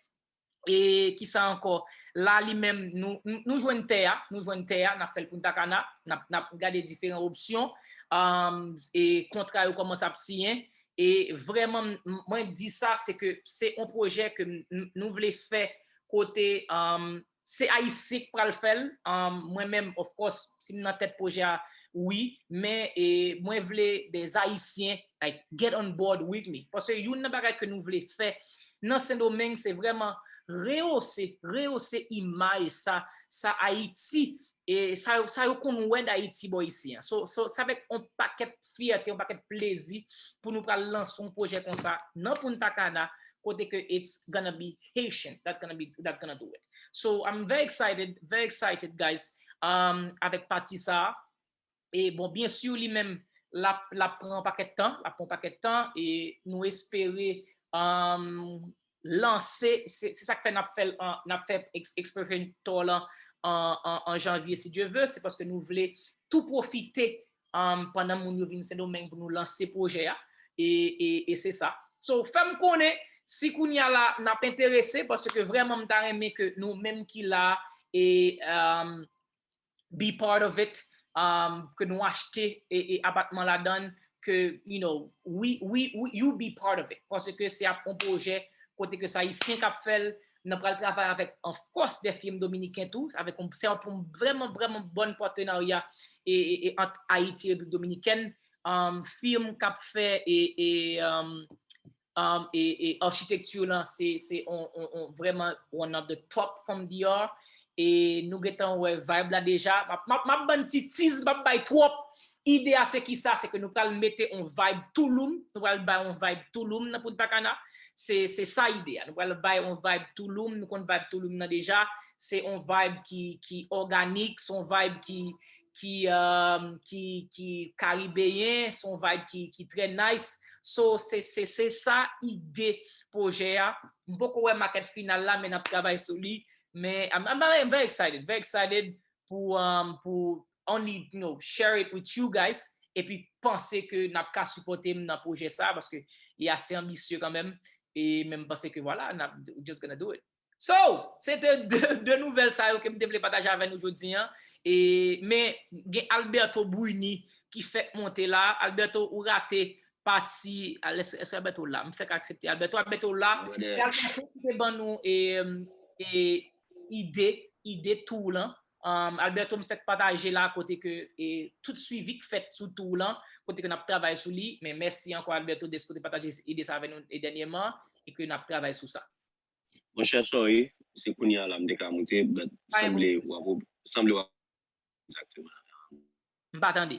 E kisa ankò? La li menm, nou, nou, nou jwenn tè a, nou jwenn tè a, n ap fè l Punta Cana, n ap, n ap gade diferan opsyon, um, e kontra yo kòmanse ap siyen, e vrèman, m, mwen di sa, se ke se yon pwojè ke m, m, nou vle fè kote, um, se Ayisyen k pral fè l, um, mwen menm, of course, si m nan tèt pwojè a, wi, men, e, mwen vle des Haïtiens, like, get on board with me. Paske youn nan bagay ke nou vle fè nan Sendomeng, se vrèman rehose, rehose imaj sa, sa Ayiti, e sa, sa yo konn wè d Ayiti bò isi an. So, so, sa avèk yon pakèt fyète, yon pakèt plezi pou nou pral lanse yon pwojè konsa nan Punta Cana, kote ke it's gonna be Haitian, that's gonna be, that's gonna do it. So, I'm very excited, very excited, guys, um, avèk pati sa a. E bon, byen si li menm, l ap, l ap pran yon pakèt tan, l ap pran yon pakèt tan, e nou espere, um, lanse, se, se sa k fè n ap fè l an, n ap fè ex-, Expression Tour lan an, an, an janvye, si Dye vle, se paske nou vle tou pwofite, um, pandan moun yo vin Sendomeng pou nou lanse pwojè a, e, e, e se sa. So, fè m konnen si kounye a la n ap enterese, paske vrèman m ta renmen ke nou menm ki la, e, um, be part of it, um, ke nou achte e, e apatman ladan, ke, you know, we, we, we, you be part of it. Paske se ap yon pwojè kote ke se Ayisyen k ap fè l, nou pral travay avèk, of course, de fim dominiken tou, avèk yon, se ap yon vrèman, vrèman bòn patenarya e, e, e ant Ayiti e Repiblik Dominikèn, um, fim k ap fè e, e, um, um, e, e achitekti lan, se, se on, on, on, vrèman one of the top from D R. E nou gentan wè vibe la deja. M ap, m ap, m ap ban ti tease, m ap bay twòp. Ide a se ki sa, se ke nou pral mete on vibe Tulum, nou pral bay on vibe Tulum nan Punta Cana. Se, se sa ide a. Nou pral bay on vibe Tulum, nou konn vibe Tulum nan deja. Se on vibe ki, ki òganik, se on vibe ki, ki, um, ki, ki karibeyen, se on vibe ki, ki trè nice. So, se, se, se sa ide pwojè a. M poko wè makèt final la, men n ap travay sou li. Men, I'm, I'm, I'm very excited, very excited pou, um, pou only, you know, share it with you guys, epi panse ke n ap ka sipòte m nan pwojè sa, paske li ase anbisye kanmenm, e men m panse ke, vwala, n ap, just gonna do it. So, se te de, de nouvèl sa yo ke m te vle pataje avè nou jodi an. E, men, gen Alberto Bruni ki fèk monte la. Alberto, ou rate pati, al, èske, èske Alberto la? M fèk aksepte Alberto. Alberto la, se Alberto ki te ban nou e, e, ide, ide tour lan. Um, Alberto, m fèk pataje la kote ke e, tout swivi k fèt sou tour lan, kote ke n ap travay sou li. Men mèsi ankò Alberto dèske w te pataje ide sa avè nou e, dènyèman e ke n ap travay sou sa. Monchè, sorry, se kounye a la m te ka moute, but sanble w ap, sanble w ap, egzakteman. M pa tande.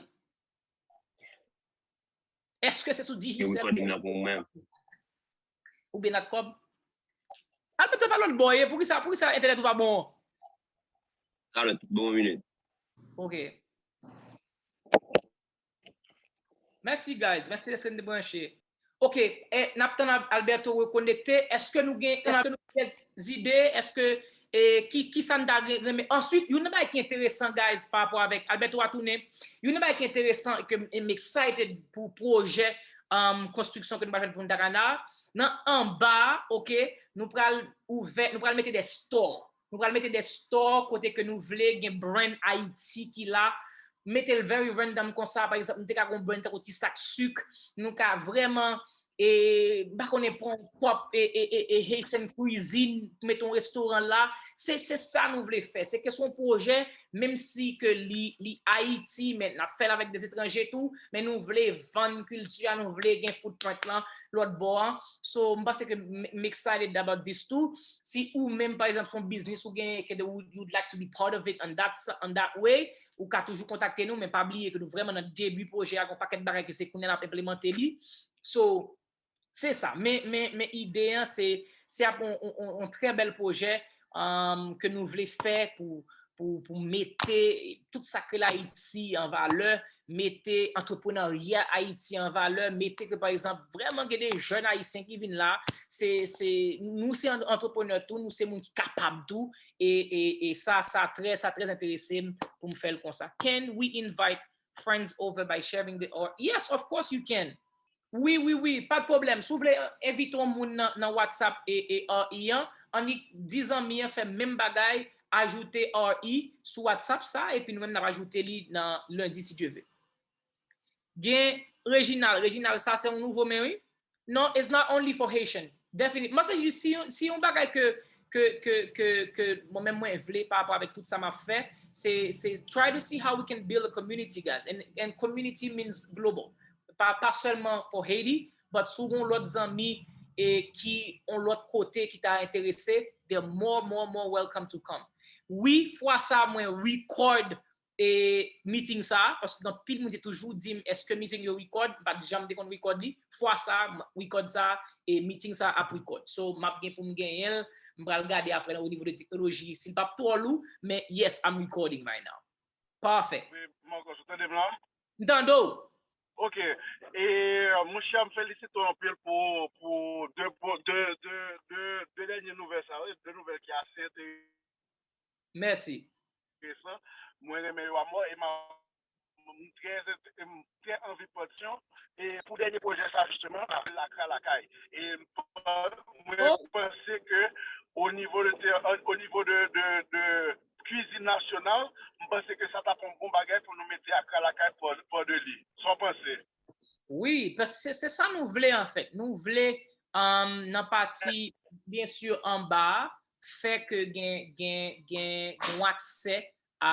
Èske se sou Digicel? Oubyen Natcom? Alberto, pa lòt bò ye, poukisa, poukisa entènèt ou pa bon? Alèt, bon minit. Ok. Mèsi, guys. Mèsi dèske n te branche. Ok, eh, n ap tann Alberto rekonekte. Èske nou gen, èske nou gen zide? Èske, eh, ki, ki sa n ta renmen? Answit, youn nan bagay ki enteresan, guys, pa rapò avèk Alberto a tounen, youn nan bagay ki enteresan, ke m excited pou pwojè um, konstriksyon ke nou pral fè pou Punta Cana, nan anba, ok, nou pral ouvè, nou pral mete de store. Nou pral mete de store kote ke nou vle gen brand Ayiti ki la, mete l very random konsa, pa egzanp, nou te ka gen yon brand tankou ti sak sik, nou ka vrèman, e, m pa konnen, pran yon top e, e, e, e Haitian cuisine, mete yon restoran la. Se, se sa nou vle fè. Se ke se yon pwojè, menm si ke li, li Ayiti, men n ap fè l avèk de etranje tou, men nou vle vann kilti a, nou vle gen footprint lan lòt bò an. So, m panse ke m, m excited about this too. Si ou menm, pa egzanp, se yon biznis ou genyen, ke you would like to be part of it on that, on that way, ou ka toujou kontakte nou, men pa bliye ke nou vrèman nan debi pwojè a, gen yon pakèt bagay ke se kounye a n ap enplimante li. So, se sa. Men, men, men ide an, se, se ap yon, yon, yon, yon trè bèl pwojè um, ke nou vle fè pou, pou, pou mete tout sa k rele Ayiti an valè, mete antreprenarya Ayiti an valè, mete ke, pa egzanp, vrèman gen de jèn ayisyen ki vin la, se, se, nou se an, antreprenè tou, nou se moun ki kapab tou, e, e, e sa, sa trè, sa trè enterese m pou m fè l konsa. Can we invite friends over by sharing the, or, yes, of course you can. Wi, wi, wi, pa de pwoblèm. Si w vle envite yon moun nan, nan WhatsApp e, e R E an, annik di zanmi an fè menm bagay, ajoute R E sou WhatsApp sa, epi nou menm n ap ajoute li nan lendi, si Dye ve. Gen Reginald. Reginald, sa se yon nouvo men, wi. Non, it's not only for Haitian. Definitely. Mwen se jis si, si yon bagay ke, ke, ke, ke, ke mwen menm mwen vle pa rapò avèk tout sa m ap fè, se, se try to see how we can build a community, guys. And, and community means global. Pa, pa sèlman for Haiti, but si w gen yon lòt zanmi e ki yon lòt kote ki ta enterese, they're more, more, more welcome to come. Wi, fwa sa mwen record e meeting sa, paske gen anpil moun te toujou di m, èske meeting yo record? M pa t janm te konn record li. Fwa sa, record sa, e meeting sa ap record. So, m ap gen pou m genyen l, m pral gade apre nan o nivo de teknoloji, si l p ap twò lou, men yes, I'm recording right now. Pafè. Wi, Marcos, ou tande m la? M tande w. Ok. E, monchè, m felisite w anpil pou, pou de, de, de, de, de dènye nouvèl sa yo, de nouvèl ki ase enteresan. Mèsi. Mwen renmen yo amò e m trè, m trè anvi pati. E pou dènye pwojè sa, jisteman, apre Akra Lakay. E mwen panse ke o nivo de, o nivo de, de, de kwizin nasyonal, m panse ke sa t ap yon bon bagay pou nou mete Akra Lakay pò, pò de li. Sa w panse? Wi, paske se, se sa nou vle, anfèt. Nou vle, um, nan pati, byen si, anba a, fè ke gen, gen, gen, gen yon aksè a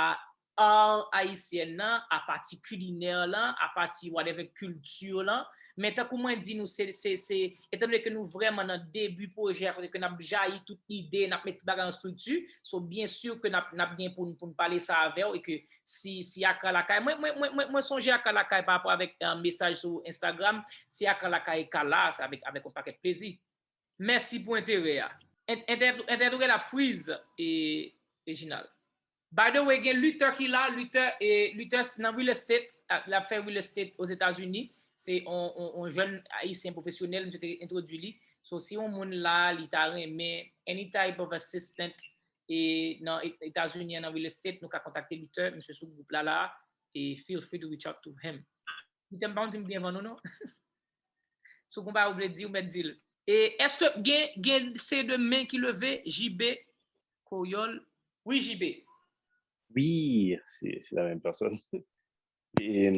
art ayisyen nan, a pati kilinè lan, a pati whatever kilti lan. Men tankou mwen di nou, se, se, se, etandone ke nou vrèman nan debi pwojè a, kote ke n ap jayi tout ide, n ap met tout bagay an estrikti, so byen si ke n ap, n ap gen pou n, pou n pale sa avè w, e ke si, si Akra Lakay, mwen, mwen, mwen, mwen, mwen sonje Akra Lakay pa rapò avèk, eh, mesaj sou Instagram, si Akra Lakay ka la, se avèk, avèk yon pakèt plezi. Mèsi pou enterè a. Entè-, entèdwè la freeze, e, Reginald. By the way, gen Luther ki la, Luther, e, Luther nan real estate, l ap fè real estate Ozetazini. Se on, on, on jèn ayisyen pwofesyonèl, misye te entwodui li. So, si yon moun la, li ta renmen any type of assistant, e, nan E-, Etazini an nan real estate, nou ka kontakte Luther, misye sou gwoup la, la, e feel free to reach out to him. Mwen pa konn si m byen vann ou non. Si w gon bagay ou vle di, ou mèt di l. E èske gen, gen seri de men ki leve, J B Koyòl? Wi, J B. Wi, se se la menm pèsòn. E,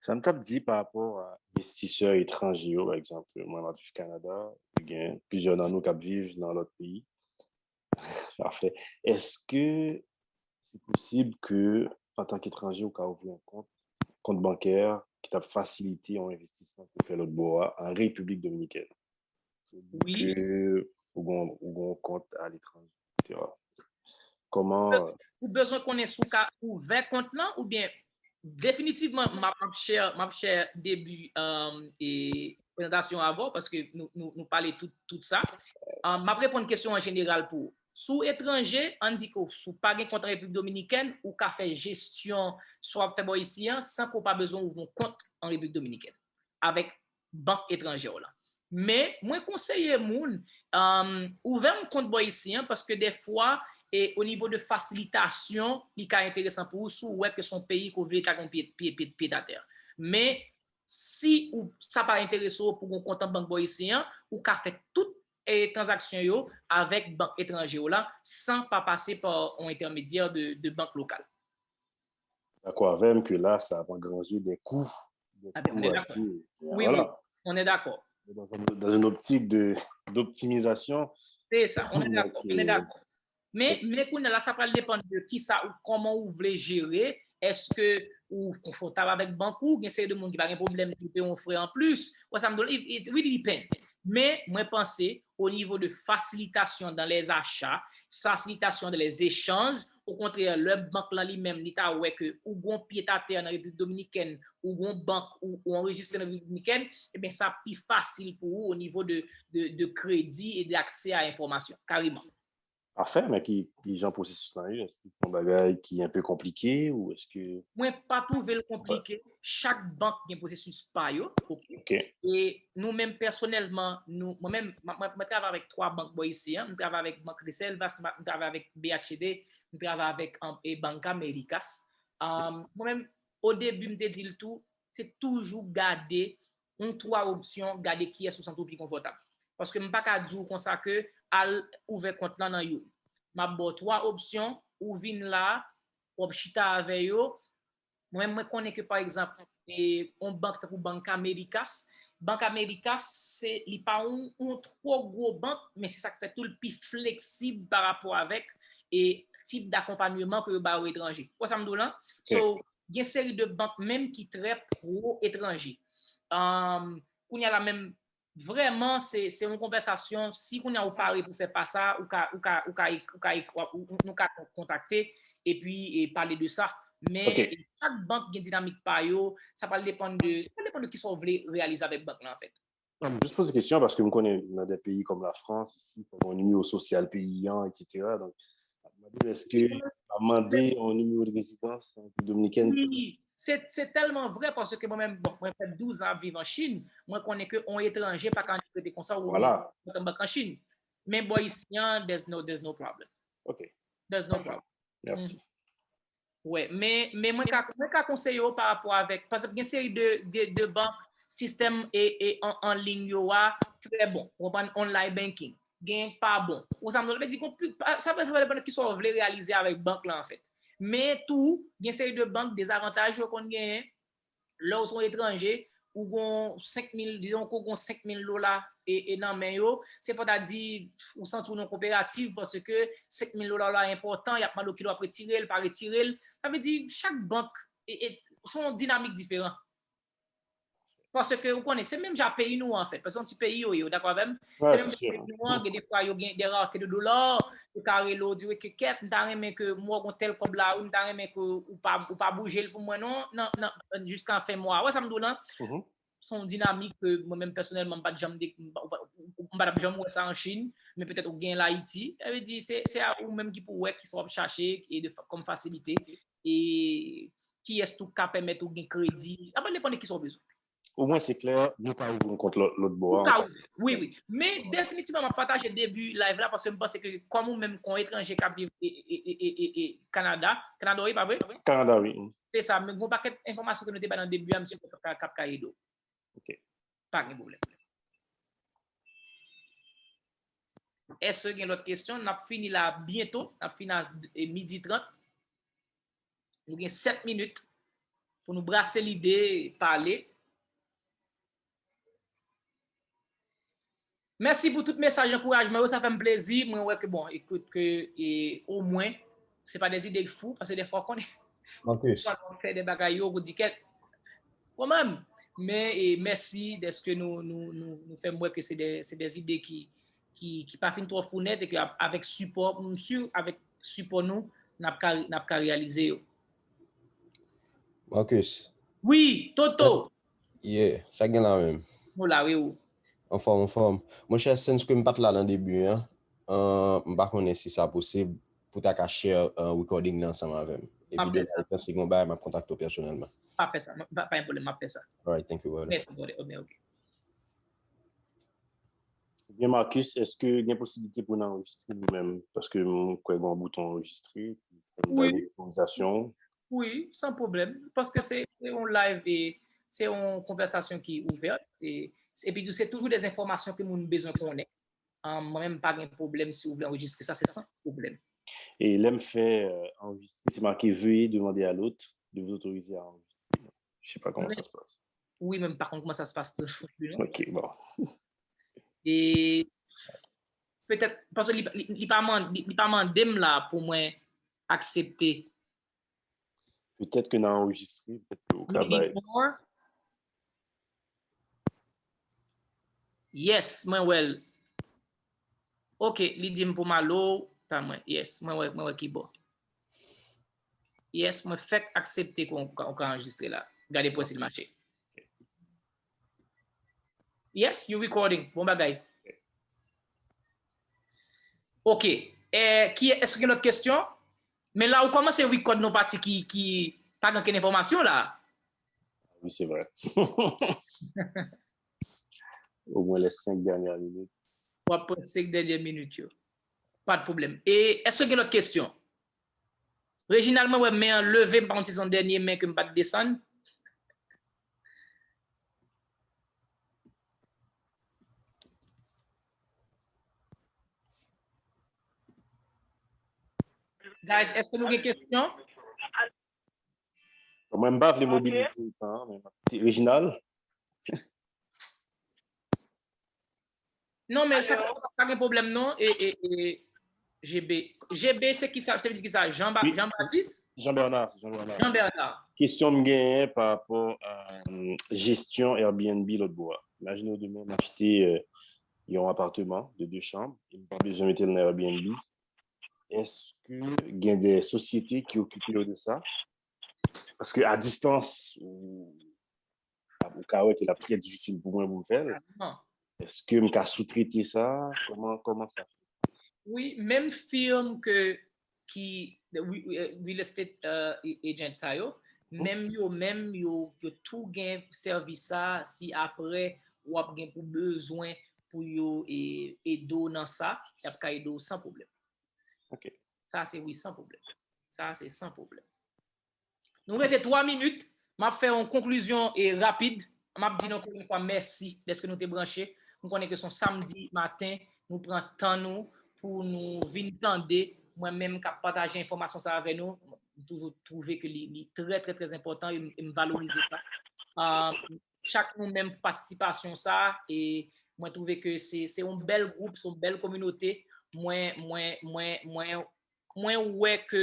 sa m t ap di pa rapò a envestisè etranje yo, pa egzanp, mwen m ap viv Kanada, gen plizyè nan nou k ap viv nan lòt peyi. Pafè. Èske se posib ke antanke etranje ou ka ouvri yon kont, kont bankè ki t ap fasilite yon envestisman pou fè lòt bò a an Repiblik Dominikèn? Wi. Ke ou gon ou gon kont aletranje, etsetera. Kòman Ou bezwen konnen si w ka ouvè kont lan oubyen definitivman m ap share m ap share debi prezantasyon avè w paske nou, nou, nou pale tout, tout sa. M ap reponn kesyon an jeneral pou ou. Si w etranje, ann di ke si w pa gen kont an Repiblik Dominikèn, ou ka fè jesyon sa w ap fè bò isi an san ke w pa bezwen ouvri yon kont an Repiblik Dominikèn avèk bank etranjè w lan. Men, mwen konseye moun um, ouvè yon kont bò isi an paske dèfwa e o nivo de fasilitasyon, li ka enteresan pou ou si w wè ke se yon peyi ke w vle ta gen pye, pye, pye, pye atè. Men, si ou, sa pa enterese w pou gon kont an bank bò isi an, ou ka fè tout e tranzaksyon yo avèk bank etranje yo la san pa pase pa yon entèmedyè de, de bank lokal. Dakò avè m ke la sa ap angranje de kou, de Ah ben, on est kou d'accord. ase. Oui, Voilà. Oui, on est d'accord. Dans une, dans une optique de d'optimisation. C'est ça, on est d'accord, on est d'accord. Men, men kounye a la, sa pral depann de kisa ou, kòman ou vle jere. Èske ou konfòtab avèk bank ou? Gen seri de moun ki pa gen pwoblèm si yo peye yon frè anplis. Wè sa m di w la, it, it really depends. Men, mwen panse, o nivo de fasilitasyon dans les achats, fasilitasyon dans les échanges, okontrè, lè bank lan li menm, li ta wè ke ou gon pye atè nan Repiblik Dominikèn, ou gon bank, ou, ou anrejistre nan Repiblik Dominikèn, ebyen, sa pi fasil pou ou o nivo de, de, de kredi e de aksè a enfòmasyon, kareman. Pafè, men ki, ki jan pwosesis lan ye? Èske se yon bagay ki enpe konplike ou èske Mwen pa twouve l konplike. Chak bank gen pwosesis pa yo. Ok. Ok. E nou menm pèsonèlman, nou, mwen menm, mwen, mwen, mwen travay avèk twa bank bò isi an. Mwen travay avèk Bank Reservas, mwen travay avèk B H D, mwen travay avèk um, e Bank Amerikas. Um, mwen menm, o debi, m te di l tou, se toujou gade yon twa opsyon, gade kiyès ou santi w pi konfòtab. Paske m pa ka di w konsa ke al ouvè kont lan nan youn. M ap ba w twa opsyon, ou vin la, w ap chita avè yo. Mwen, mwen konnen ke, pa egzanp, e, yon bank tankou Bank Amerikas, Bank Amerikas, se, li pa yon, yon twò gwo bank, men se sa k fè tou l pi fleksib pa rapò avèk e tip dakonpanyeman ke yo ba yo etranje. Ou wè sa m di w lan? So, gen seri de bank menm ki trè pwo etranje. Um, kounye a la menm, vrèman, se, se yon konvèsasyon, si kounye a ou pare pou fè pa sa, ou ka, ou ka, ou ka, ou ka, ou, ou, nou ka kontakte, epi e, pale de sa. Men Ok. Chak bank gen dinamik pa yo, sa pral depann de, sa pral depann de kisa w vle reyalize avèk bank lan, anfèt. Non, m jis poze kesyon paske m konnen nan de peyi kòm Lafrans, isi, fò gen yon nimewo sosyal peyi an, etsetera. Donk, m ap mande èske m ap mande yon nimewo de rezidans an Repiblik Dominikèn? Wi, se, se tèlman vrè paske mwen menm, bon, mwen fè douz an ap viv an Chin, mwen konnen ke yon etranje pa ka antre konsa ou Voilà. Bank an Chin. Men bò isi an, there's no, there's no problem. Ok. There's no problem. Mèsi. Wè, men, men mwen ka, mwen ka konseye w pa rapò avèk, paske gen seri de, de, de bank, sistèm e, e an, an liy yo a, trè bon. Ou konprann, online banking. Gen pa bon. Ou sa m vle di, kon pi- pa- sa, sa va depann de kisa w vle reyalize avèk bank lan, anfèt. Men tou, gen seri de bank, dezavantaj yo konn genyen, lè w se yon etranje, ou gon senk mil, dizon ke w gon senk mil dola e, e nan men yo, se fò ta di, ou santi w nan kooperativ, paske senk mil dola w la enpòtan, y ap mande w kilè w ap retire l, pa retire l. Sa vle di, chak bank, e, e, se yon dinamik diferan. Paske, ou konnen, se menm jan peyi nou an, anfèt, paske se yon ti peyi yo ye, ou dakò avè m? Wè, Se menm se sè. Peyi nou an, gen de fwa, yo gen de rarté de dola, yo ka rele w, di, "Wi, Kèkèt, m ta renmen ke m wè w gon tèl kòb la, wi, m ta renmen ke ou pa, ou pa bouje l pou mwen, non, nan, nan, jiska fen mwa." Wè sa m di w lan? Mhm. Se yon dinamik ke mwen menm pèsonèlman, m pa t janm, de- m pa, m pa, m pa t ap janm wè sa an Chin, men petèt ou gen l Ayiti. Sa vle di, se, se a ou menm ki pou wè kisa w ap chache e de, kòm fasilite, e kiyès tou ka pèmèt ou gen kredi. Sa va depann de kisa w bezwen. omwen se klè, nou ka ouvri yon kont lòt, lòt bò a. Ou ka ouvri, wi, wi. Men definitivman, m ap pataje debi live la paske m panse ke kòm ou menm kon etranje k ap viv e, e, e, e, e, e, Kanada, Kanada wi, pa vre? Kanada, wi. Se sa, men gon pakèt enfòmasyon ke nou te bay nan debi a, m si k ap ka, k ap ka ede w. Ok. Pa gen pwoblèm. Èske gen lòt kesyon? N ap fini la byento. N ap fini a midi trant. Nou gen sèt minit pou nou brase lide, pale. Mèsi pou tout mesaj ankourajman yo, sa fè m plezi. Mwen wè ke, bon, ekout, ke omwen, se pa de zide fou, paske defwa w konnen, Marcus, fè de bagay yo, ou di kèk, kanmenm. Men mèsi dèske nou, nou, nou, nou fè m wè ke se de, se de zide ki, ki, ki pa fin twò fou nèt e ke avèk sipò, m si avèk sipò nou, n ap ka, n ap ka reyalize yo. Marcus. Wi, Toto. Yeah, sa gen la menm. Nou la, wi, ou. Anfòm, anfòm. Monchè, since ke m pa t la nan debi an, m pa konnen si sa posib pou ta ka share recording nan ansanm avè m. Epi demen, si gon bagay, m ap kontakte w pèsonèlman. Pa fè sa, pa gen pwoblèm, m ap fè sa. Alright, thank you, brother. Mèsi, brother. Ok, ok. Ebyen Marcus, èske gen posiblite pou n anrejistre nou menm? Paske m kwè gen yon bouton anrejistre, m bay otorizasyon. Wi, san pwoblèm. Paske se yon live e se yon konvèsasyon ki ouvè. Epi tou, se toujou de enfòmasyon ke moun bezwen konnen. Mwen menm, m pa gen pwoblèm si w vle anrejistre sa, se san pwoblèm. E lè m fè anrejistre, se make veuillez demander à l'hôte de vous autoriser à enregistrer. Je sais pas comment ça se passe. Wi, men m pa konn kòman sa se pase tou non pli non. Ok, bon. E petèt, paske li, li, li pa mande m la pou mwen aksepte. Petèt ke n a anrejistre, petèt ke ou ka bay. Yes, mwen wè l. Ok, li di m pou m alo, pa mwen. Yes, mwen wè, mwen wè ki bò. Yes, mwen fèk aksepte ke w ka anrejistre la. Gade pou wè si l mache. Yes, you recording. Bon bagay. Ok. Eh, ki, èske gen lòt kesyon? Men la ou kòmanse record nan pati ki, ki pa gen okenn enfòmasyon la. Wi, se vre. Omwen les senk dènyè minit. W ap pran senk dènyè minit yo. Pa de pwoblèm. E èske gen lòt kesyon? Reginald, mwen wè men an leve, m pa konn si se yon dènye men ke m pa t desann. Guys, èske nou gen kesyon? Mwen, m pa vle mobilize tan an, men Reginald? Non, men sa pa gen pwoblèm non. E, e, e, G B. G B se ki sa? Se vle di ki sa? Jean, Jean Baptiste? Jean Bernard. Jean Bernard. Jean Bernard. Kesyon m genyen pa rapò a jesyon Airbnb lòt bò a. Imajine w demen m achte yon apartman de de chanm e m pa bezwen mete l nan Airbnb. Èske gen de sosyete ki okipe yo de sa? Paske a distans, ou ou ka wè ke l ap trè difisil pou mwen pou m fè l. Èske m ka soutrete sa? Kòman, kòman sa fèt? Wi, menm firm ke, ki, real estate agent sa yo, menm yo menm, yo, yo tou gen sèvis sa, si apre w ap gen pou bezwen pou yo ede w nan sa, y ap ka ede w san pwoblèm. Sa se wi, san pwoblèm. Sa se san pwoblèm. Nou rete twa minit. M ap fè yon konklizyon e rapid. M ap di nou ankò yon fwa mèsi dèske nou te branche. M konnen ke se yon samdi maten, nou pran tan nou pou nou vin tande mwen menm k ap pataje enfòmasyon sa avè nou. M toujou twouve ke li, li trè, trè, trè enpòtan e m, e m valorize sa. Chak nou menm pou patisipasyon sa e mwen twouve ke se, se yon bèl gwoup, se yon bèl kominote. Mwen, mwen, mwen, mwen, mwen wè ke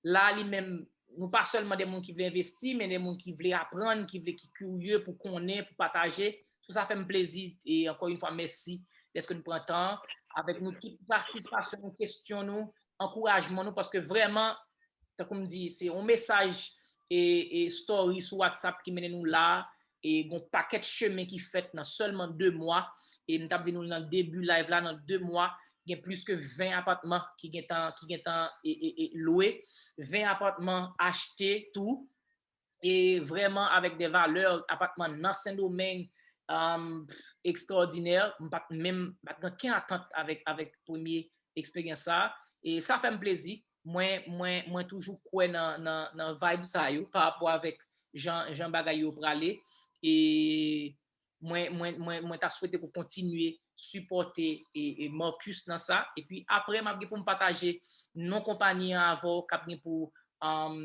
la li menm, nou pa sèlman de moun ki vle envesti, men de moun ki vle aprann, ki vle, ki kirye pou konnen, pou pataje. Tou sa fè m plezi e ankò yon fwa mèsi dèske nou pran tan avèk nou, tout patisipasyon nou, kesyon nou, ankourajman nou, paske vrèman, tankou m di, se yon mesaj e, e story sou WhatsApp ki mennen nou la, e gon pakèt chemen ki fèt nan sèlman de mwa, e m t ap di nou nan debi live la, nan de mwa, gen plis ke ven apatman ki gentan, ki gentan e, e, e lwe, ven apatman achte tou, e vrèman avèk de valè, apatman nan Sendomeng, um, ekstraòdinè. M pa t menm, pa t gen okenn atant avèk, avèk premye eksperyans sa. E sa fè m plezi. Mwen, mwen, mwen toujou kwè nan, nan, nan vibe sa yo pa rapò avèk jan, jan bagay yo prale. E mwen, mwen, mwen, mwen ta swete pou kontinye sipòte e, e Marcus nan sa. Epi apre, m ap gen pou m pataje non konpanyi an avè w k ap gen pou um,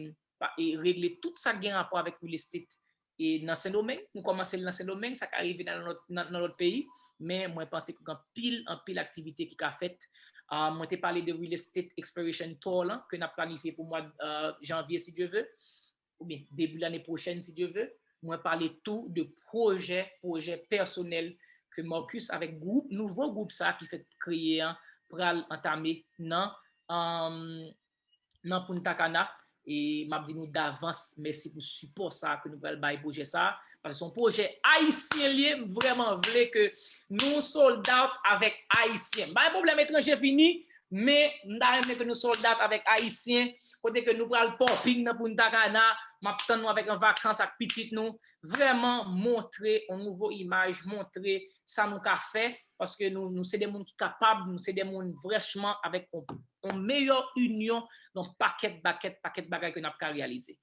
e regle tout sa k gen rapò avèk real estate. E nan Sendomeng, nou kòmanse l nan Sendomeng, sa ka rive nan lòt, nan, nan lòt peyi, men mwen panse ke gen anpil, anpil aktivite ki ka fèt. Uh, mwen te pale de real estate exploration tour lan, ke n ap planifye pou mwa uh, janvye, si Dye ve, oubyen debi lane pwochèn, si Dye ve. Mwen pale tou de pwojè, pwojè pèsonèl ke Marcus avèk gwoup, nouvo gwoup sa ki fèk kreye an, pral antame nan, um, nan Punta Cana. E m ap di nou davans mèsi pou sipò sa ke nou pral bay pwojè sa. Paske se yon pwojè ayisyen li ye, m vrèman vle ke nou sold out avèk ayisyen. M pa gen pwoblèm etranje vini, men m ta renmen ke nou sold out avèk ayisyen, kote ke nou pral popping nan Punta Cana, m ap tann nou avèk an vakans ak pitit nou. Vrèman montre yon nouvo imaj, montre sa nou ka fè, paske nou, nou se de moun ki kapab, nou se de moun vrèchman avèk yon, yon meyè inyon nan pakèt, pakèt, pakèt bagay ke n ap ka reyalize.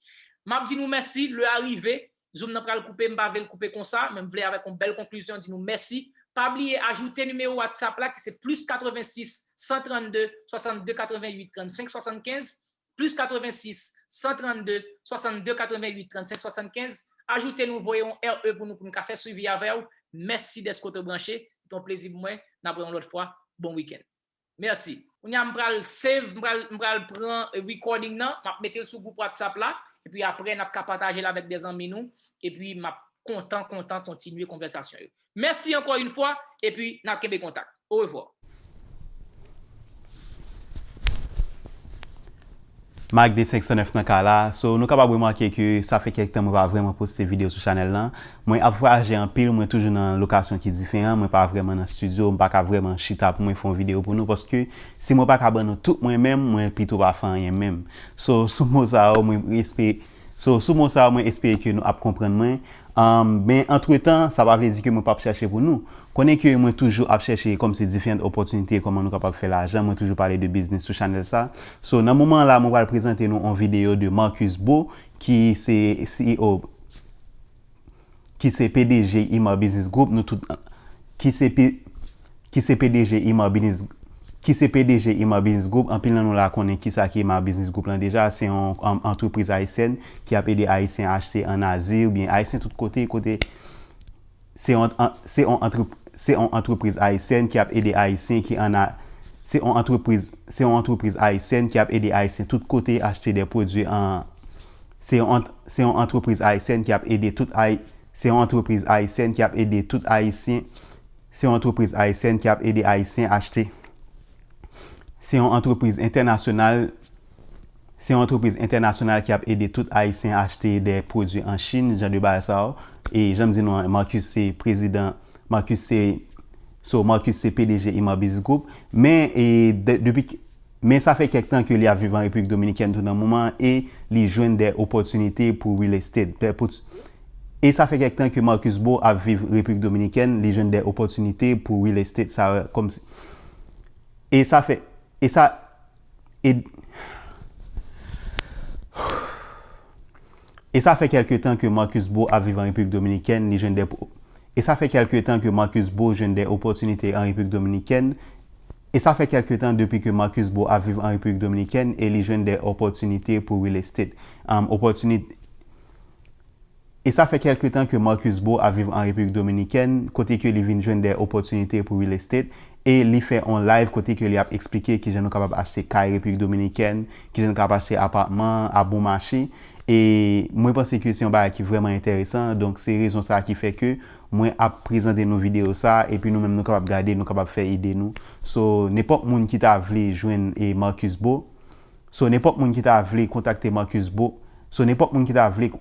M ap di nou mèsi, lè a rive, Zoom nan pral koupe, m pa vle l koupe konsa, men m vle avèk yon bèl konklizyon di nou mèsi. Pa bliye ajoute nimewo WhatsApp la ki se plis katrevensis, san trannde, swasannde, katrevenwit, trannsenk, swasannkenz, plis katrevensis, san trannde, swasannde, katrevenwit, trannsenk, swasannkenz. Ajoute nou, voye yon R E pou nou, pou nou ka fè swivi avè w. Mèsi dèske w te branche. Se yon plezi pou mwen. N ap wè yon lòt fwa. Bon wikenn. Mèsi. Kounye a, m pral save, m pral, m pral pran recording nan, m ap mete l sou gwoup WhatsApp la, epi apre, n ap ka pataje l avèk de zanmi nou, epi m ap kontan, kontan kontinye konvèsasyon yo. Mèsi ankò yon fwa, epi n ap kenbe kontak. Orevwa. Marc de senk san nèf nan kay la. So, nou kapab remake ke sa fè kèk tan mwen pa vrèman poste videyo sou chanèl lan. Mwen ap vwayaje anpil, mwen toujou nan lokasyon ki diferan, mwen pa vrèman nan estidyo, m pa ka vrèman chita pou mwen fè yon videyo pou nou, paske si mwen pa ka ban nou tout mwen menm, mwen pito pa fè anyen menm. So, sou mo sa yo, mwen espere, so, sou mo sa yo, mwen espere ke nou ap konprann mwen. Um, men antretan, sa pa vle di ke mwen p ap chèche pou nou. Konnen ke mwen toujou ap chèche kòmsi diferan opòtinite kòman nou kapab fè lajan. Mwen toujou pale de biznis sou chanèl sa. So, nan moman la, mwen pral prezante nou yon videyo de Marcus Beau, ki se C E O, ki se P D G Imar Business Group, nou tout, ki se P, ki se P D G Imar Business, ki se P D G Imar Business Group, anpil nan nou la konnen kisa ki Imar Business Group lan deja, se yon um, antrepriz ayisyèn ki ap ede ayisyen achte an Azi oubyen ayisyen tout kote, kote se yon, se yon antre, se yon antrepriz ayisyèn ki ap ede ayisyen ki an a, se yon antrepriz, se yon antrepriz ayisyèn ki ap ede ayisyen tout kote achte de pwodui an, se yon, se yon antrepriz ayisyèn ki ap ede tout ay, se yon antrepriz ayisyèn ki ap ede tout ayisyen, se yon antrepriz ayisyèn ki ap ede ayisyen achte. Se yon antrepriz entènasyonal, se yon antrepriz entènasyonal ki ap ede tout ayisyen achte de pwodui an Chin, jan de bagay sa yo. E jan m di nou an, Marcus se prezidan, Marcus se, so Marcus se P D G Imar Business Group. Men, e, de, depi, men sa fè kèk tan ke li ap viv an Repiblik Dominikèn tou nan moman e li jwenn de opòtinite pou real estate. E sa fè kèk tan ke Marcus Beau ap viv Repiblik Dominikèn, li jwenn de opòtinite pou real estate sa kòmsi. E sa fè, e sa, e, e sa fè kèlke tan ke Marcus Beau ap viv an Repiblik Dominikèn, li jwenn de, e sa fè kèlke tan ke Marcus Beau jwenn de opòtinite an Repiblik Dominikèn, e sa fè kèlke tan depi ke Marcus Beau ap viv an Repiblik Dominikèn e li jwenn de opòtinite pou real estate. Um, opòtinite, E sa fè kèlke tan ke Marcus Beau ap viv an Repiblik Dominikèn, kote ke li vin jwenn de opòtinite pou real estate, e li fè on live kote ke li ap eksplike kijan nou kapab achte kay Repiblik Dominikèn, kijan nou kapab achte apatman a bon mache. E mwen panse ke se yon bagay ki vrèman enteresan, donk se rezon sa ki fè ke mwen ap prezante nou videyo sa, epi nou menm nou kapab gade, nou kapab fè ide nou. So, nenpòt moun ki ta vle jwenn e Marcus Beau, So, nenpòt moun ki ta vle kontakte Marcus Beau, so, nenpòt moun ki ta vle,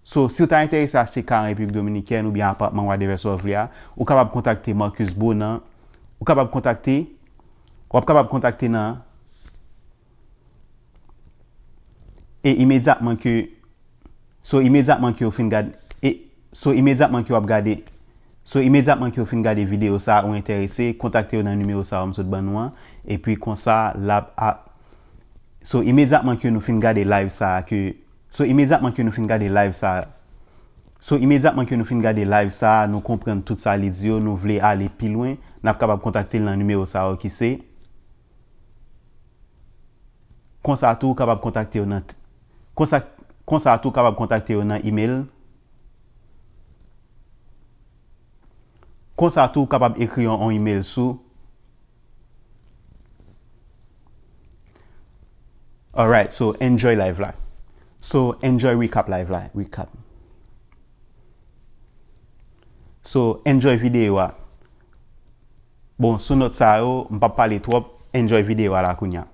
so, si w ta enterese achte kay an Repiblik Dominikèn oubyen apatman, whatever sa w vle a, ou kapab kontakte Marcus Beau nan, ou kapab kontakte, w ap kapab kontakte nan, e imedyatman ke So imedyatman ke w fin gade e, so imedyatman ke w ap gade so imedyatman ke w fin gade videyo sa a, ou enterese, kontakte yo nan nimewo sa a m sot ban nou an, epi konsa l ap a so imedyatman ke nou fin gade live sa a ke so imedyatman ke nou fin gade live sa a so imedyatman ke nou fin gade live sa a, nou konprann tout sa li di yo, nou vle ale pi lwen, n ap kapab kontakte l nan nimewo sa yo ki se konsa tou ou kapab kontakte yo nan konsa konsa tou ou kapab kontakte yo nan email. Konsa tou ou kapab ekri yon, yon email sou Alright, so enjoy live la. So enjoy recap live la, recap. So enjoy videyo a. Bon, sou nòt sa yo, m p ap pale twòp, enjoy videyo a la kounya.